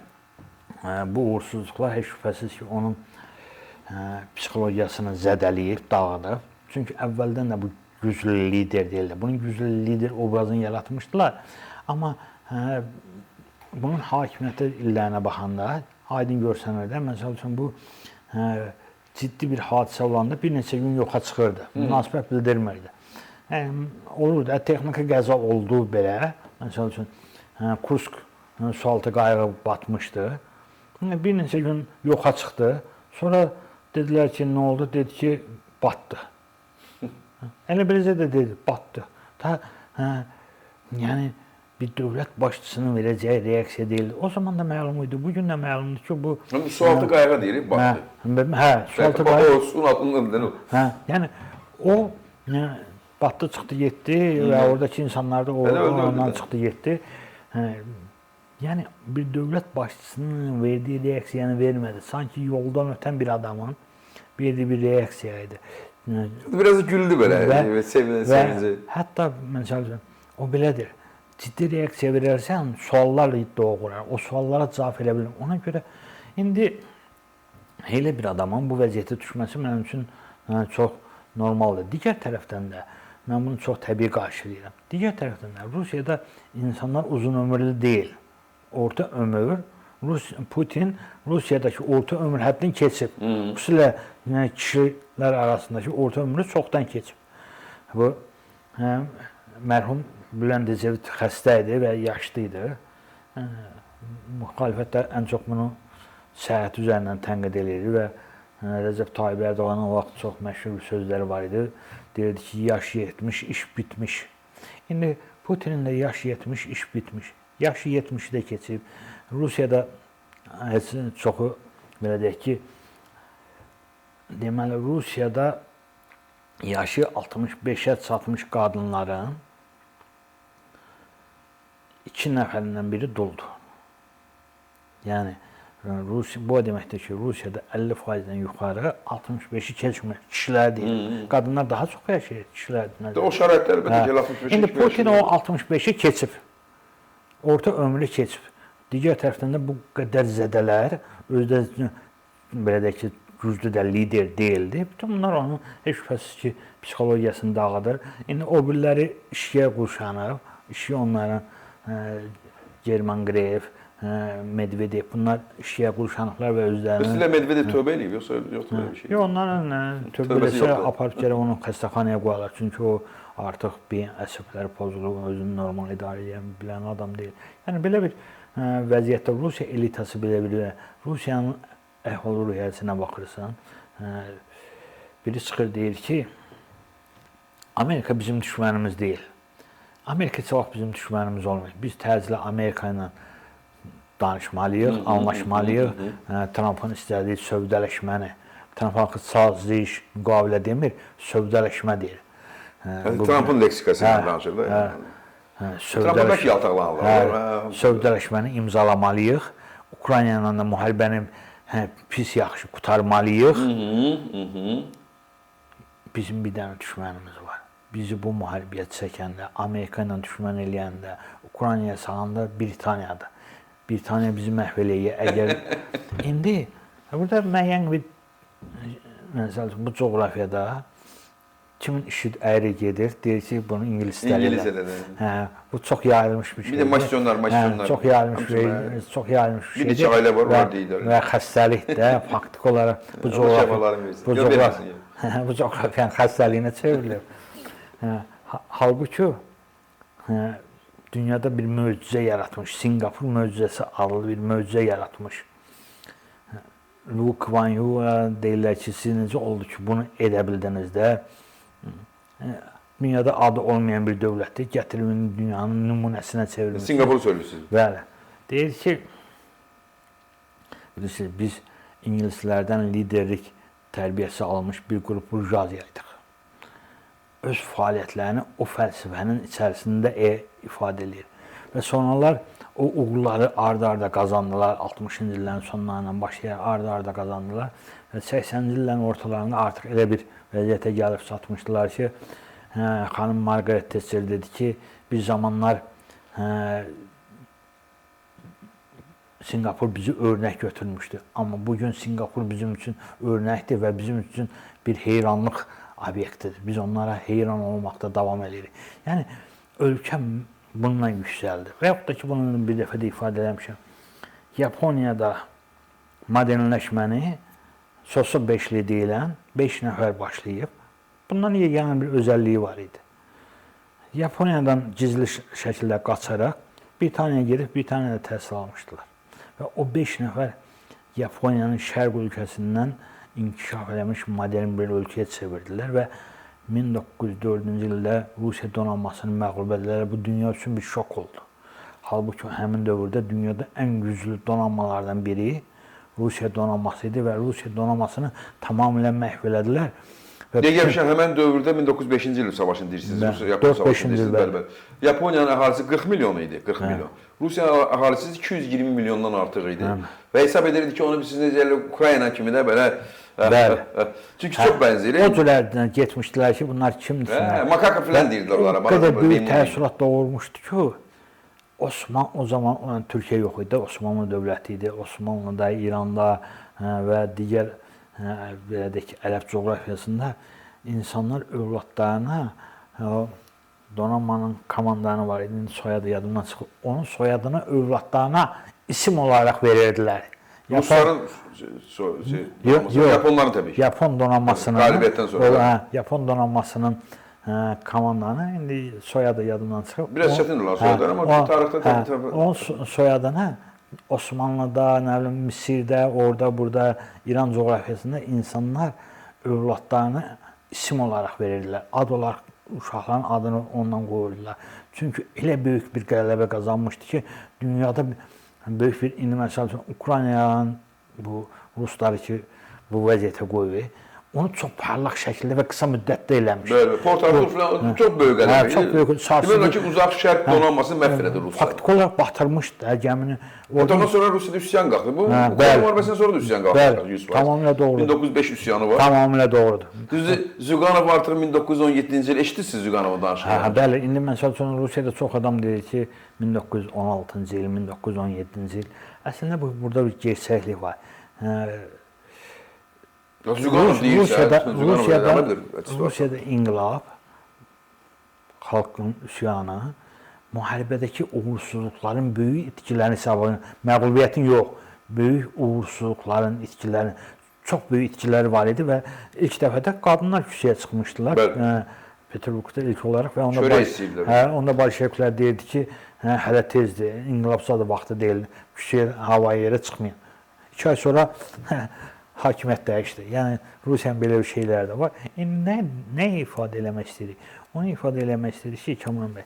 bu uğursuzluqlar heç şübhəsiz ki, onun psixologiyasını zədələyib, dağıdıb. Çünki əvvəldən də bu güclü lider deyildi. Bunun güclü lider obrazını yaratmışdılar. Amma bunun hakimiyyətə illərinə baxanda aydın görsənir də, məsəl üçün bu ciddi bir hadisə olanda bir neçə gün yoxa çıxırdı. Münasibət bildirmirdi. Olurdu, texniki qəza oldu belə. Məsəl üçün Kursk sualtı qayığı batmışdı. Bir neçə gün yoxa çıxdı. Sonra dedilər ki, nə oldu? Dedi ki, batdı. Elə beləcə də dedi, batdı. Yəni bir dövlət başçısının verəcəyi reaksiya deyildi. O zaman da məlum idi, bu gün də məlumdur ki, bu... Sualtı qayığa deyirik, batdı. Hə, sualtı qayığı. O suyun altında o. Hə, yəni o batdı, çıxdı, getdi və oradakı insanlar da ondan çıxdı, getdi. Yəni bir dövlət başçısının verdiyi reaksiyanı vermədi. Sanki yoldan ötən bir adamın verdiyi bir reaksiya idi. Biraz güldü belə, sevinci. Hətta, məsəl üçün, o belədir. Ciddi reaksiya verərsən, suallar doğurar. O suallara cavab verə bilir. Ona görə indi elə bir adamın bu vəziyyətə düşməsi mənim üçün çox normaldır. Digər tərəfdən də mən bunu çox təbii qarşılayıram. Digər tərəfdən də Rusiyada insanlar uzun ömürlü deyil. Orta ömür, Putin Rusiyadakı orta ömür həddini keçib. Xüsusilə kişilər arasındakı orta ömrü çoxdan keçib. Bu mərhum Bülent Ecevit xəstə idi və yaşlı idi. Müxalifət də ən çox bunu səhhəti üzərindən tənqid eləyirdi və Rəcəb Tayyip Erdoğanın o vaxt çox məşhur bir sözləri var idi. Deyirdi ki, yaş 70, iş bitmiş. İndi Putinin də yaş 70, iş bitmiş. Yaşı 70-i də keçib. Rusiyada heç çoxu, belə deyək ki, deməli, Rusiyada yaşı 65-ə çatmış qadınların 2 nəfərindən biri duldur. Yəni Rusiya, bu o deməkdir ki, Rusiyada 50%-dən yuxarı 65-i keçmir. Kişilər deyil. Qadınlar daha çox yaşayır, kişilər. O şəraitdə əlbəttə ki, 65-i. İndi Putin o 65-i keçib. Orta ömrü keçib. Digər tərəfdən də bu qədər zədələr, özü də belə deyək ki, güclü də lider deyildi. Bütün bunlar onun heç şübhəsiz ki, psixologiyasını dağıdır. İndi o biriləri işə qurşanıb, işi onların German Grev, Medvedev, bunlar işə qurşanıblar və özlərini... Üstülə Medvedev tövbə eləyib, yoxsa yoxdur belə bir şey? Yox, onların tövbə eləsə aparıb gərək onu xəstəxanaya qoyarlar. Çünki o artıq beyin əsəbləri pozulub, özünü normal idarə edə bilən adam deyil. Yəni belə bir vəziyyətdə Rusiya elitası belə bir Rusiyanın əhval-ruhiyyəsinə baxırsan, biri çıxır deyir ki, Amerika bizim düşmənimiz deyil. Amerika heç vaxt bizim düşmənimiz olmayıb. Biz təcili Amerika ilə danışmalıyıq, anlaşmalıyıq. Trumpın istədiyi sövdələşməni. Trump axı saziş, müqavilə demir, sövdələşmə deyir. Trumpın leksikası ilə danışır da. Trumpın bəlkə yaltaqlanırlar. Sövdələşməni imzalamalıyıq. Ukrayna ilə də müharibəni pis yaxşı qurtarmalıyıq. Bizim bir dənə düşmənimiz var. Bizi bu müharibəyə çəkəndə, Amerika ilə düşmən eləyəndə, Ukraynaya salanda Britaniyadır. Britaniya bizi məhv eləyir. Əgər indi burada müəyyən bir məsəl üçün bu coğrafiyada kimin işi əyri gedir, deyir ki, bunu ingilislər elədir. Hə, bu çox yayılmış bir şeydir. Bir də masonlar, çox yayılmış bir şey, çox yayılmış bir şeydir. Bir neçə ailə var, onlar deyirlər. Və xəstəlik də faktiki olaraq bu coğrafiya, bu coğrafiyanın xəstəliyinə çevrilir. Halbuki dünyada bir möcüzə yaratmış, Singapur möcüzəsi adlı bir möcüzə yaratmış. Lee Kuan Yew deyirlər ki, siz necə oldu ki, bunu edə bildiniz də? Dünyada adı olmayan bir dövlətdir, gətirib dünyanın nümunəsinə çevirmişsiniz. Singapuru söylüyorsunuz. Bəli. Deyir ki, bilirsiniz, biz ingilislərdən liderlik tərbiyəsi almış bir qrup burjuaziya idik. Öz fəaliyyətlərini o fəlsəfənin içərisində ifadə edir. Və sonralar o uğurları ardı-arda qazandılar, 60-cı illərin sonlarından başlayaraq ardı-arda qazandılar və 80-ci illərin ortalarında artıq elə bir vəziyyətə gəlib çatmışdılar ki, xanım Margaret Thatcher dedi ki, bir zamanlar Singapur bizi örnək götürmüşdü. Amma bugün Singapur bizim üçün örnəkdir və bizim üçün bir heyranlıq obyektidir. Biz onlara heyran olmaqda davam edirik. Yəni, ölkə bununla yüksəldi. Və yaxud da ki, bunu bir dəfə də ifadə eləmişəm. Yaponiyada modernləşməni Sosu Beşli deyilən 5 nəfər başlayıb. Bundan yeganə bir özəlliyi var idi. Yaponiyadan gizli şəkildə qaçaraq Britaniyaya gedib Britaniyada təhsil almışdılar. Və o 5 nəfər Yaponiyanın şərq ölkəsindən inkişaf eləmiş modern bir ölkəyə çevirdilər və 1904-cü ildə Rusiya donanmasını məğlub edilər. Bu dünya üçün bir şok oldu. Halbuki həmin dövrdə dünyada ən güclü donanmalardan biri Rusiya donanması idi və Rusiya donanmasını tamamilə məhv elədilər. Deyə gəlmişəm, həmən dövrdə 1905-ci il savaşını deyirsiniz, Rusiya-Yapon savaşını deyirsiniz. Bəli, bəli. Yaponiyanın əhalisi 40 milyon idi, 40 milyon. Rusiyanın əhalisi 220 milyondan artıq idi. Və hesab edirdi ki, onu siz necə elə Ukrayna kimi də belə... Bəli. Çünki çox bənzəyir. O cürlərdən getmişdilər ki, bunlar kimdir? Makaka filan deyirdilər onlara. O qədər böyük təəssürat doğurmuşdu ki, Osman o zaman Türkiyə yox idi, Osmanlı dövləti idi. Osmanlıda, İranda və digər belə deyək ki, ərəb coğrafiyasında insanlar övladlarına donanmanın komandanı var idi, soyadı yadımdan çıxır. Onun soyadını övladlarına isim olaraq verirdilər. Rusların, Yaponların təbii ki. Yapon donanmasının, qalibiyyətdən sonra. Yapon donanmasının komandanı, indi soyadı yadımdan çıxır. Biraz çətindir onlar soyadları, amma tarixdə təbii. Onun soyadını Osmanlıda, nə bilim, Misirdə, orada, burada, İran coğrafiyasında insanlar övladlarını isim olaraq verirdilər. Ad olaraq uşaqların adını ondan qoyurdular. Çünki elə böyük bir qələbə qazanmışdı ki, dünyada böyük bir, indi məsəl üçün, Ukraynanın bu rusları ki, bu vəziyyətə qoyur. Onu çox parlaq şəkildə və qısa müddətdə eləmiş. Bəli, Port Arthur falan çox böyük qələbə Hə, çox böyük. Demək olar ki, Uzaq Şərq donanmasını məhv elədi Ruslar. Faktiki olaraq batırmışdı da gəmini. Orada ondan sonra Rusiyada üsyan qalxdı. Bu Ukrayna müharibəsindən sonra da üsyan qalxdı. Bəli, tamamilə doğrudur. 1905 üsyanı var. Tamamilə doğrudur. Düzdür, Züqanov artıq 1917-ci il eşidirsiniz Züqanovun danışığını. Hə, bəli, indi məsəl üçün Rusiyada çox adam deyir ki, 1916-cı il, 1917-ci il. Əslində bu burada bir gerçəklik var. Züqanov deyirsə, Rusiyada inqilab, xalqın üsyanı, müharibədəki uğursuzluqların böyük itkilərin hesabına, məğlubiyyətin yox, böyük uğursuzluqların itkilərin, çox böyük itkiləri var idi və ilk dəfə də qadınlar küçəyə çıxmışdılar. Peterburqda ilk olaraq və onda onda bolşeviklər deyirdi ki, hələ tezdir, inqilabsadır vaxtı deyil, küçəyə, havaya yerə çıxmayın. 2 ay sonra hakimiyyət dəyişdi. Yəni Rusiyanın belə bir şeyləri də var. İndi nə ifadə eləmək istəyirik? Onu ifadə eləmək istəyirik ki, Kamran bəy,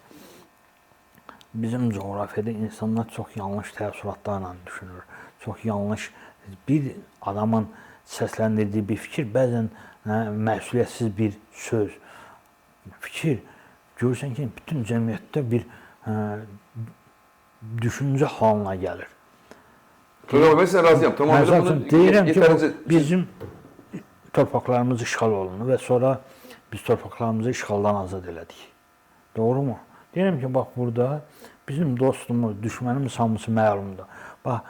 bizim coğrafiyada insanlar çox yanlış təəssüratlarla düşünür. Çox yanlış bir adamın səsləndirdiyi bir fikir bəzən məsuliyyətsiz bir söz, fikir. Görürsən ki, bütün cəmiyyətdə bir düşüncə halına gəlir. Toğrul bəy, mən sizə razıyam. Tamamilə bunu deyirəm ki, bizim torpaqlarımız işğal olundu və sonra biz torpaqlarımızı işğaldan azad elədik. Doğru mu? Deyirəm ki, bax burada bizim dostumuz, düşmənimiz hamısı məlumdur. Bax,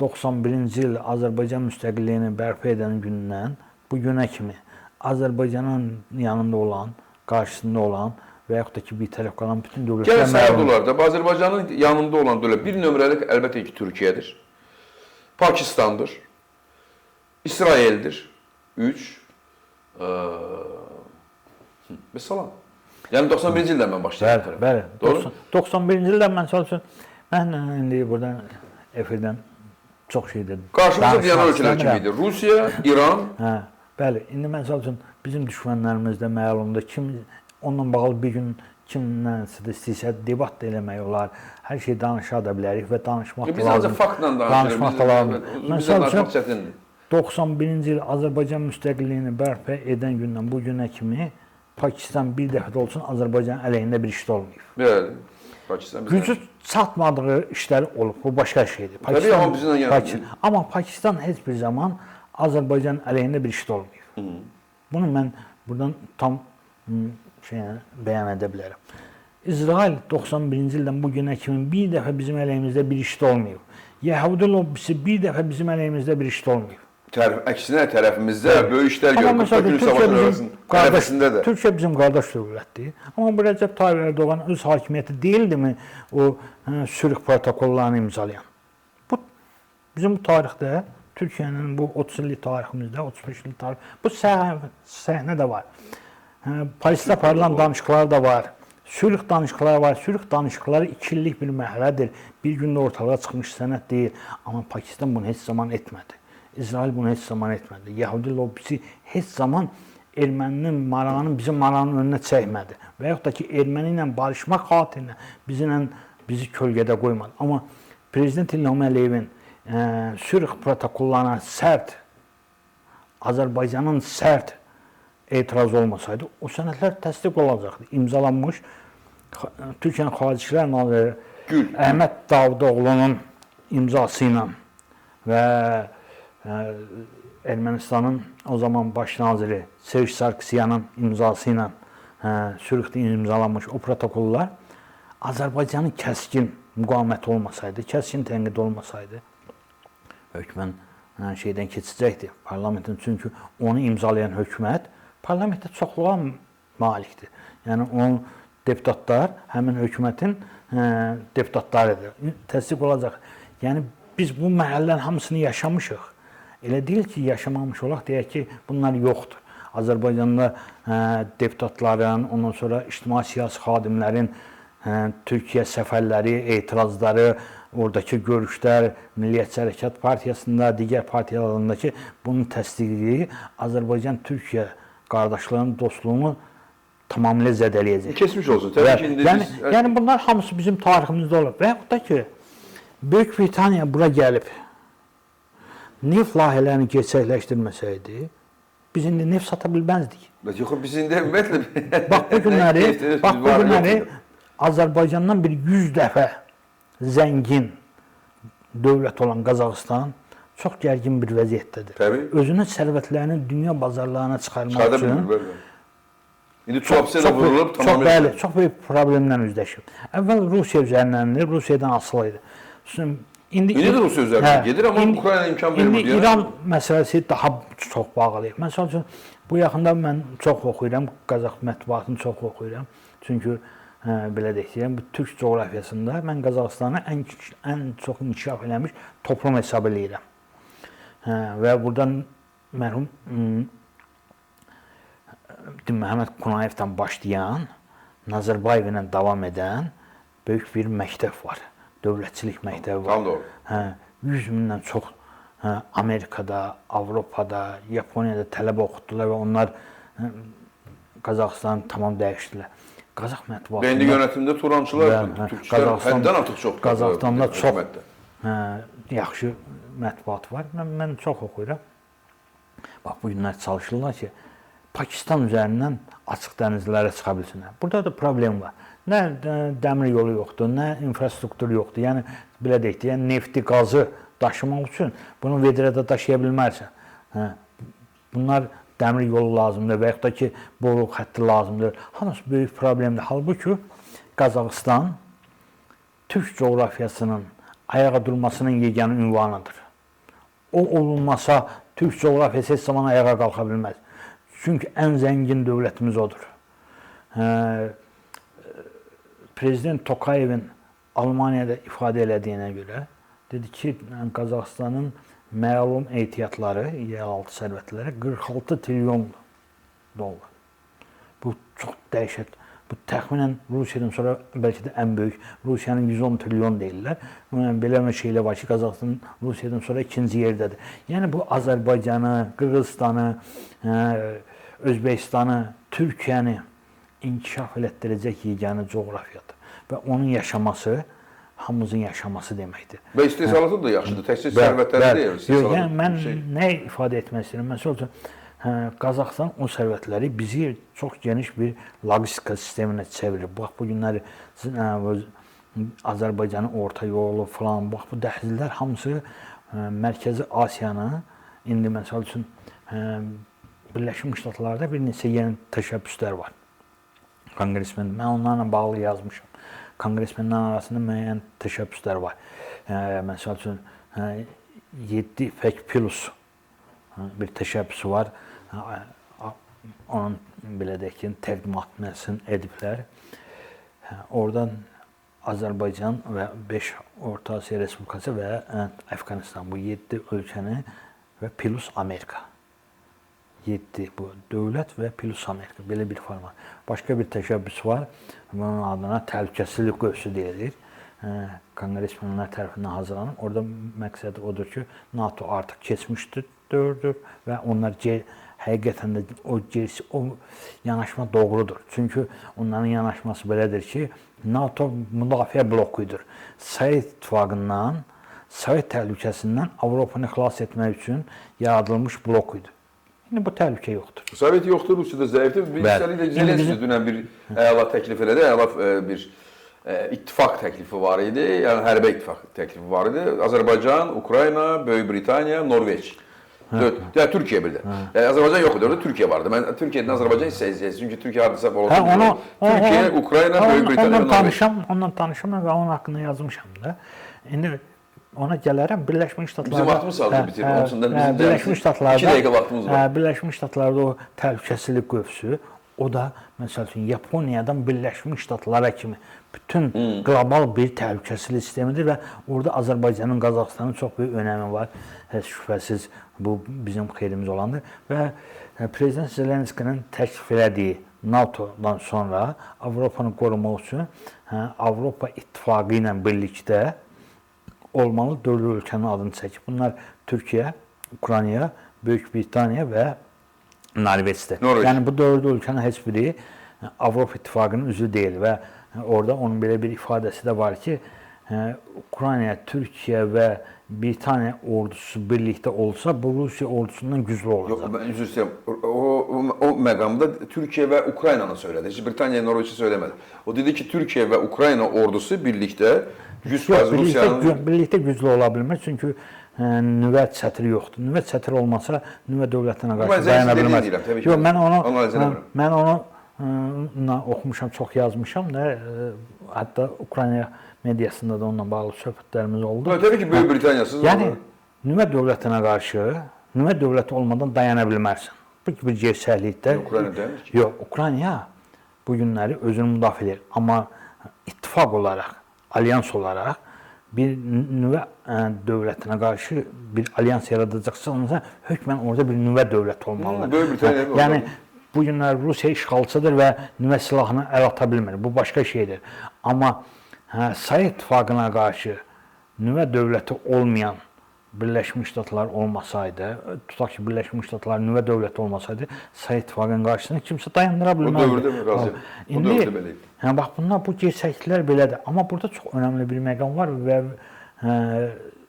91-ci il Azərbaycan müstəqilliyini bərpa edən gündən bu günə kimi Azərbaycanın yanında olan, qarşısında olan və yaxud da ki, bir tərəf qalan bütün dövlətlər məlumdur. Gəlin sayaq da, Azərbaycanın yanında olan dövlət bir nömrəlik əlbəttə ki, Türkiyədir, Pakistandır, İsraildir, 3, və salam. Yəni 91-ci ildən mən başlayıram. Bəli, bəli. 91-ci ildən mən məsəl üçün, mən indi buradan efirdən çox şey dedim. Qarşımızda dayanan ölkələr kimi idi? Rusiya, İran. Hə, bəli. İndi məsəl üçün bizim düşmənlərimiz də məlumdur. Kim onunla bağlı bir gün kimlənsə də istəyirsə debat da eləmək olar. Hər şey danışa da bilərik və danışmaq da lazımdır. Biz ancaq faktla danışırıq. Danışmaq da lazımdır. Məsəl üçün 91-ci il Azərbaycan müstəqilliyini bərpa edən gündən bu günə kimi Pakistan bir dəfə də olsun Azərbaycan əleyhində bir işdə olmayıb. Bəli. Pakistan bizlə. Gücü çatmadığı işləri olub. Bu başqa şeydir. Pakistan, təbii, amma bizimlə yəni. Amma Pakistan heç bir zaman Azərbaycan əleyhində bir işdə olmayıb. Bunu mən buradan tam bəyan edə bilərəm. İsrail 91-ci ildən bu günə kimi bir dəfə bizim əleyhimizdə bir işdə olmayıb. Yəhudi lobbisi bir dəfə bizim əleyhimizdə bir işdə olmayıb. Əksinə tərəfimizdə böyük işlər görür. 40 günlük savaşın tərəfisində də. Türkiyə bizim qardaş dövlətdir. Amma bu Rəcəb Tayyip Erdoğan öz hakimiyyəti deyildimi o Sürih protokollarını imzalayan? Bu bizim bu tarixdə, Türkiyənin bu 30 illik tariximizdə, 35 illik tarix, bu səhnə də var. Parisdə aparılan danışıqlar da var. Sülh danışıqları var. Sülh danışıqları 2 illik bir mərhələdir. Bir gündə ortalığa çıxmış sənəd deyil. Amma Pakistan bunu heç zaman etmədi. İsrail bunu heç zaman etmədi. Yəhudi lobbisi heç zaman erməninin marağını bizim marağının önünə çəkmədi. Və yaxud da ki, erməni ilə barışmaq xatirinə bizi kölgədə qoymadı. Amma Prezident İlham Əliyevin sülh protokollarına sərt, Azərbaycanın sərt etiraz olmasaydı, o sənədlər təsdiq olacaqdı. İmzalanmış Türkiyənin Xarici İşlər Naziri Əhməd Davutoğlu'nun imzası ilə və Ermənistanın o zaman baş naziri Serj Sarkisyanın imzası ilə Sürihdə imzalanmış o protokollar Azərbaycanın kəskin müqaviməti olmasaydı, kəskin tənqid olmasaydı, hökmən şeydən keçəcəkdi parlamentin. Çünki onu imzalayan hökumət parlamentdə çoxluğa malikdir. Yəni onun deputatlar həmin hökumətin deputatlarıdır. Təsdiq olacaq. Yəni biz bu mərhələlərin hamısını yaşamışıq. Elə deyil ki, yaşamamış olaq, deyək ki, bunlar yoxdur. Azərbaycanda deputatların, ondan sonra ictimai siyasi xadimlərin Türkiyə səfərləri, etirazları, oradakı görüşlər, Milliyətçi Hərəkat Partiyasında, digər partiyalarındakı bunun təsdiqi Azərbaycan-Türkiyə qardaşlığının, dostluğunu tamamilə zədələyəcək. Keçmiş olsun. Təbii ki, indi yəni, biz... Yəni bunlar hamısı bizim tariximizdə olub. Və yaxud da ki, Böyük Britaniya bura gəlib neft layihələrini gerçəkləşdirməsəydi, Biz indi neft sata bilməzdik. Yox, biz indi ümumiyyətlə bax bu günləri, bax bu günləri Azərbaycandan bir 100 dəfə zəngin dövlət olan Qazaxıstan çox gərgin bir vəziyyətdədir. Təbii. Özünün sərvətlərini dünya bazarlarına çıxarmaq üçün İndi Tuapse də vurulub tamamilə. Çox bəli, çox böyük problemlə üzləşib. Əvvəl Rusiya üzərindəndir, Rusiyadan asılı idi. İndi də Rusiya üzərindən gedir, amma Ukrayna imkan vermir. İndi İran məsələsi daha çox bağlıdır. Məsəl üçün, bu yaxında mən çox oxuyuram, Qazax mətbuatını çox oxuyuram. Çünki belə deyək, bu türk coğrafiyasında mən Qazaxıstanı ən çox inkişaf eləmiş toplum hesab eləyirəm. Və buradan mərhum Məhəmməd Kunayevdən başlayan, Nazarbayev ilə davam edən böyük bir məktəb var. Dövlətçilik məktəbi var. Tam doğru. 100 mindən çox Amerikada, Avropada, Yaponiyada tələbə oxutdular və onlar Qazaxıstanı tamam dəyişdilər. Qazax mətbuatında... Və indi yönetimdə Turançılar, türkçülər həddən artıq çox. Qazaxıstanda çox yaxşı mətbuat var. Mən çox oxuyuram. Bax, bu günlər çalışırlar ki, Pakistan üzərindən açıq dənizlərə çıxa bilsinlər. Burada da problem var. Nə dəmir yolu yoxdur, nə infrastruktur yoxdur. Yəni, belə deyək də, yəni nefti, qazı daşımaq üçün bunu vedrədə daşıya bilmərsən. Bunlar dəmir yolu lazımdır və yaxud da ki, boru xətti lazımdır. Hamısı böyük problemdir. Halbuki Qazaxıstan türk coğrafiyasının ayağa durmasının yeganə ünvanıdır. O olunmasa türk coğrafiyası heç zaman ayağa qalxa bilməz. Çünki ən zəngin dövlətimiz odur. Prezident Tokayevin Almaniyada ifadə elədiyinə görə dedi ki, Qazaxıstanın məlum ehtiyatları, yeraltı sərvətləri 46 trilyon dollar. Bu çox dəhşət. Bu təxminən Rusiyadan sonra bəlkə də ən böyük, Rusiyanın 110 trilyon deyirlər. Belə bir şeylə var ki, Qazaxıstan Rusiyadan sonra ikinci yerdədir. Yəni bu Azərbaycanı, Qırğızstanı, Özbəkistanı, Türkiyəni inkişaf elətdirəcək yeganə coğrafiyadır. Və onun yaşaması hamımızın yaşaması deməkdir. Və istehsalatı da yaxşıdır, təkcə sərvətləri deyil. Yox, yəni mən nə ifadə etmək istəyirəm? Məsəl üçün, Qazaxıstan o sərvətləri bizi çox geniş bir logistika sisteminə çevirir. Bax, bu günləri Azərbaycanın orta yolu filan, bax, bu dəhlizlər hamısı Mərkəzi Asiyanı, indi məsəl üçün Birləşmiş Ştatlarda bir neçə yeni təşəbbüslər var. Konqresmen, mən onlarla bağlı yazmışam. Konqresmenlərin arasında müəyyən təşəbbüslər var. Məsəl üçün, 7 İpək Plus bir təşəbbüsü var. Onun, belə deyək ki, təqdimatını ediblər. Oradan Azərbaycan və 5 Orta Asiya Respublikası və Əfqanistan, bu 7 ölkəni və plus Amerika. 7 bu dövlət və plus Amerika, belə bir format. Başqa bir təşəbbüs var, bunun adına təhlükəsizlik qövsü deyilir. Konqresmenlər tərəfindən hazırlanıb. Orada məqsədi odur ki, NATO artıq keçmişdir, dövrdür və onlar həqiqətən də o yanaşma doğrudur. Çünki onların yanaşması belədir ki, NATO müdafiə blokudur. Sovet İttifaqından, Sovet təhlükəsindən Avropanı xilas etmək üçün yaradılmış blok idi. İndi bu təhlükə yoxdur. Sovet yoxdur, Rusiya da zəifdir. Üstəlik də Zelenski dünən bir əla təklif elədi, əla bir ittifaq təklifi var idi, yəni hərbə ittifaq təklifi var idi. Azərbaycan, Ukrayna, Böyük Britaniya, Norveç. Yəni Türkiyə bir də. Yəni Azərbaycan yox idi, orada Türkiyə vardı. Mən Türkiyədən Azərbaycan hissə izləyəcəm. Çünki Türkiyə hardasa olsun. Türkiyə, Ukrayna, Böyük Britaniya və Norveç. Ondan tanışam və onun haqqında yazmışam da. İndi ona gələrəm, Birləşmiş Ştatlarda... Bizim vaxtımız sadəcə bitir, onun üçün də bizim Birləşmiş Ştatlarda, 2 dəqiqə vaxtımız var. Birləşmiş Ştatlarda o təhlükəsizlik qövsü, o da, məsəl üçün, Yaponiyadan Birləşmiş Ştatlara kimi bütün qlobal bir təhlükəsizlik sistemidir və orada Azərbaycanın, Qazaxıstanın çox böyük önəmi var. Heç şübhəsiz bu bizim xeyrimiz olandır. Və Prezident Zelenskinin təklif elədiyi NATO-dan sonra Avropanı qorumaq üçün Avropa İttifaqı ilə birlikdə olmalı 4 ölkənin adını çəkib. Bunlar Türkiyə, Ukrayna, Böyük Britaniya və Norveçdir. Yəni bu 4 ölkənin heç biri Avropa İttifaqının üzvü deyil və orada onun belə bir ifadəsi də var ki, Ukrayna, Türkiyə və Britaniya ordusu birlikdə olsa, bu Rusiya ordusundan güclü olacaq. Yox, mən üzr istəyirəm. O məqamda Türkiyə və Ukraynanı söylədi. Heç Britaniya, Norveçi söyləmədi. O dedi ki, Türkiyə və Ukrayna ordusu birlikdə 100% Rusiyanın birlikdə güclü ola bilməz, çünki nüvə çətiri yoxdur. Nüvə çətiri olmasa nüvə dövlətinə qarşı dayana bilməz. Yox, mən onu oxumuşam, çox yazmışam da, hətta Ukrayna mediasında da onunla bağlı söhbətlərimiz oldu. Hə, təbii ki, Böyük Britaniyasız. Yəni nüvə dövlətinə qarşı nüvə dövləti olmadan dayana bilməzsən. Bu bir gerçəklikdə. Ukrayna dayanır ki. Yox, Ukrayna bu günləri özünü müdafiə edir. Amma ittifaq olaraq, alyans olaraq bir nüvə dövlətinə qarşı bir alyans yaradacaqsansa, hökmən orada bir nüvə dövləti olmalıdır. Böyük Britaniya. Yəni bu günlər Rusiya işğalçıdır və nüvə silahını əl ata bilmir. Bu başqa şeydir. Amma Sovet İttifaqına qarşı nüvə dövləti olmayan Birləşmiş Ştatlar olmasaydı, tutaq ki, Birləşmiş Ştatlar nüvə dövləti olmasaydı, Sovet İttifaqının qarşısını kimsə dayandıra bilməzdi. O dövrdə razıyam. O dövrdə belə idi. Bax, bunlar, bu gerçəkliklər belədir. Amma burada çox önəmli bir məqam var və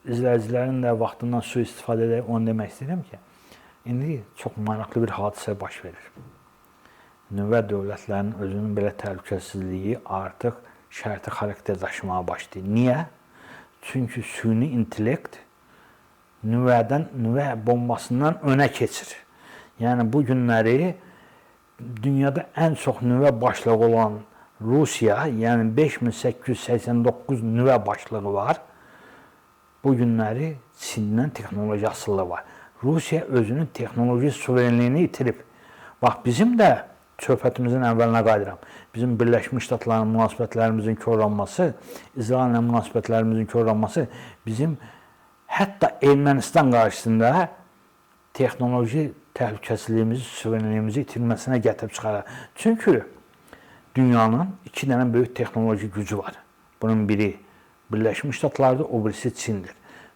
izləyicilərin də vaxtından sui-istifadə edərək onu demək istəyirəm ki, indi çox maraqlı bir hadisə baş verir. Nüvə dövlətlərinin özünün belə təhlükəsizliyi artıq şərti xarakter daşımağa başlayır. Niyə? Çünki süni intellekt nüvə bombasından önə keçir. Yəni bu günləri dünyada ən çox nüvə başlığı olan Rusiya, yəni 5889 nüvə başlığı var. Bu günləri Çindən texnoloji asılılığı var. Rusiya özünün texnoloji suverenliyini itirib. Bax, bizim də söhbətimizin əvvəlinə qayıdıram. Bizim Birləşmiş Ştatların münasibətlərimizin korlanması, İsraillə münasibətlərimizin korlanması bizim hətta Ermənistan qarşısında texnoloji təhlükəsizliyimizi, suverenliyimizi itirməsinə gətirib çıxarır. Çünki dünyanın iki dənə böyük texnoloji gücü var. Bunun biri Birləşmiş Ştatlardır, o birisi Çindir.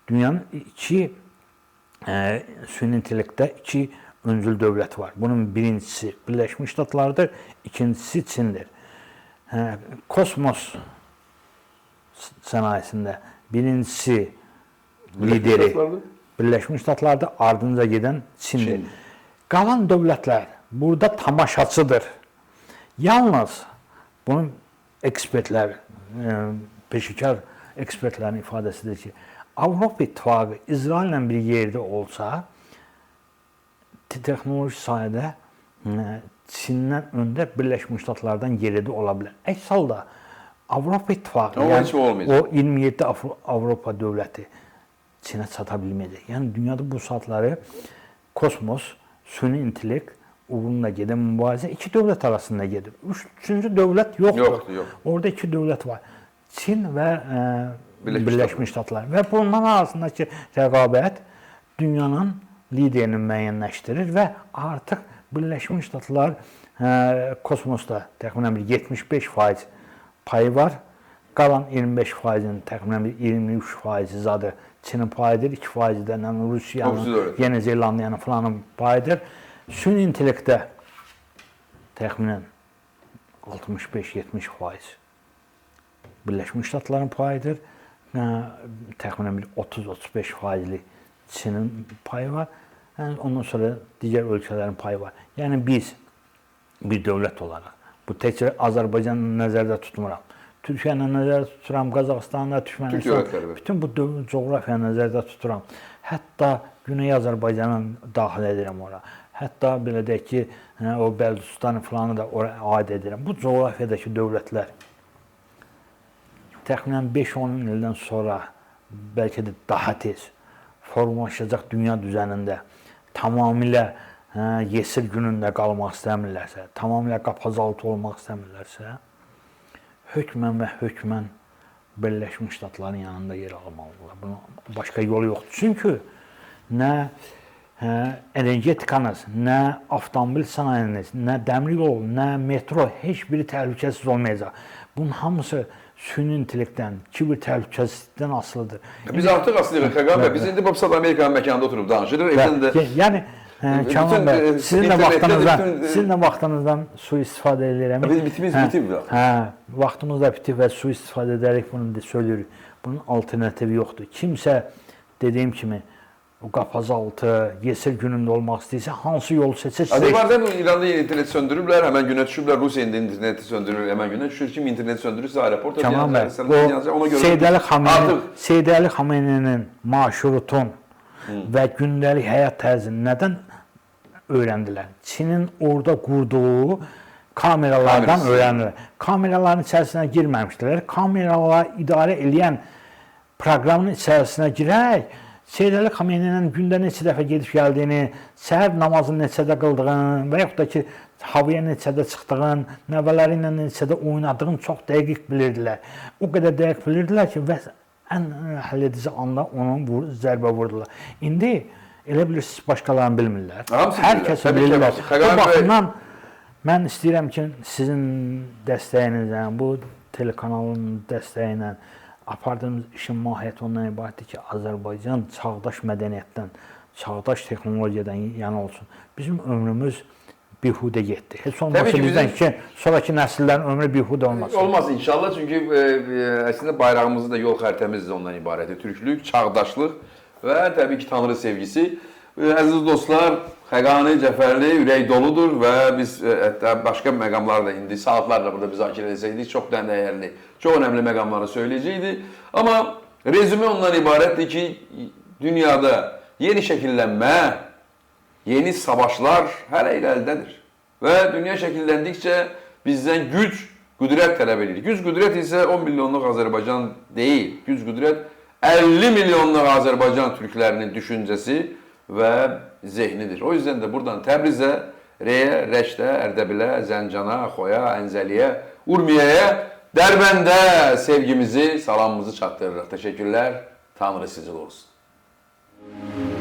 Dünyanın iki süni intellektdə iki öncül dövlət var. Bunun birincisi Birləşmiş Ştatlardır, ikincisi Çindir. Kosmos sənayesində birincisi lideri Birləşmiş Ştatlardır, ardınca gedən Çindir. Çin. Qalan dövlətlər burada tamaşaçıdır. Yalnız bunun ekspertlər, peşəkar ekspertlərin ifadəsidir ki, Avropa İttifaqı İsraillə bir yerdə olsa, texnoloji sahədə Çindən öndə Birləşmiş Ştatlardan geridə ola bilər. Əks halda Avropa İttifaqı, yəni o 27 Avropa dövləti Çinə çata bilməyəcək. Yəni dünyada bu saatları kosmos, süni intellekt uğrunda gedən mübarizə iki dövlət arasında gedir. Üçüncü dövlət yoxdur. Yoxdur, yox. Orada iki dövlət var. Çin və Birləşmiş Ştatlar. Və bunların arasındakı rəqabət dünyanın liderini müəyyənləşdirir və artıq Birləşmiş Ştatlar kosmosda təxminən bir 75% payı var. Qalan 25%-in təxminən bir 23% zadı Çinin payıdır, 2% də Rusiyanın, Yeni Zelandiyanın filanın payıdır. Süni intellektdə təxminən 65-70% Birləşmiş Ştatların payıdır. Təxminən bir 30-35%lik Çinin payı var. Yəni, ondan sonra digər ölkələrin payı var. Yəni biz bir dövlət olaraq, bu təkcə Azərbaycanı nəzərdə tutmuram. Türkiyəni nəzərdə tuturam, Qazaxıstanı, Türkmənistanı, bütün bu coğrafiyanı nəzərdə tuturam. Hətta Güney Azərbaycanı daxil edirəm ora. Hətta belə deyək ki, o Bəluçistanı filanı da ora aid edirəm. Bu coğrafiyadakı dövlətlər təxminən 5-10 ildən sonra, bəlkə də daha tez formalaşacaq dünya düzənində tamamilə yesir günündə qalmaq istəmirlərsə, tamamilə qapazaltı olmaq istəmirlərsə, hökmən və hökmən Birləşmiş Ştatların yanında yer almalıdırlar. Bunun başqa yolu yoxdur. Çünki nə energetikanız, nə avtomobil sənayeniz, nə dəmir yolu, nə metro, heç biri təhlükəsiz olmayacaq. Bunun hamısı süni intellektdən, kiber təhlükəsizlikdən asılıdır. Biz artıq asılıyıq, Xəqan bəy. Biz indi bu saat Amerikanın məkanında oturub danışırıq. Evdən də... Yəni, Kamran bəy, sizin də vaxtınızdan sui-istifadə edirəm. Biz bitimiz bitib. Hə, vaxtımız da bitib və sui-istifadə edərək bunu söylüyürük. Bunun alternativi yoxdur. Kimsə dediyim kimi o qapazaltı, yesir günündə olmaq istəyirsə, hansı yolu seçir? Azərbaycan İranda interneti söndürüblər, həmən günə düşüblər. Rusiya indi interneti söndürür, həmən günə düşür. Kim interneti söndürürsə, aeroporta Kamran bəy, ona görə Seyid Əli Xamenei, Seyid Əli Xameneinin maşrutun və gündəlik həyat tərzini nədən öyrəndilər? Çinin orada qurduğu kameralardan öyrəndilər. Kameraların içərisinə girməmişdilər. Kameralar idarə eləyən proqramın içərisinə girərək Seyid Əli Xameneinin gündə neçə dəfə gedib gəldiyini, səhər namazını neçədə qıldığını və yaxud da ki, havaya neçədə çıxdığını, nəvələri ilə neçədə oynadığını çox dəqiq bilirdilər. O qədər dəqiq bilirdilər ki, və ən həlledici anda onun zərbə vurdular. İndi elə bilirsiniz, başqalarını bilmirlər. Hər kəs bilirlər. Bu baxımdan mən istəyirəm ki, sizin dəstəyinizlə, bu telekanalın dəstəyi ilə apardığımız işin mahiyyəti ondan ibarətdir ki, Azərbaycan çağdaş mədəniyyətdən, çağdaş texnologiyadan yana olsun. Bizim ömrümüz bihudə getdi. Heç olmasa bizdən ki, sonraki nəsillərin ömrü bihudə olmasın. Olmaz inşallah, çünki əslində bayrağımızın da yol xəritəmiz də ondan ibarətdir. Türklük, çağdaşlıq və təbii ki, Tanrı sevgisi. Əziz dostlar, Xəqani Cəfərli ürək doludur və biz hətta başqa məqamları da indi saatlarla burada müzakirə etsəydik, çox dəyərli, çox önəmli məqamları söyləyəcəkdi. Amma rezümə ondan ibarətdir ki, dünyada yeni şəkillənmə, yeni savaşlar hələ irəlidədir. Və dünya şəkilləndikcə bizdən güc, qüdrət tələb edir. Güc, qüdrət isə 10 milyonluq Azərbaycan deyil. Güc, qüdrət 50 milyonluq Azərbaycan türklərinin düşüncəsi və zehnidir. O yüzden de buradan Təbrizə, Reyə, Rəşdə, Ərdəbilə, Zəncana, Xoya, Ənzəliyə, Urmiyəyə, Dərbəndə sevgimizi, salamımızı çatdırırıq. Təşəkkürlər. Tanrı sizi qorusun.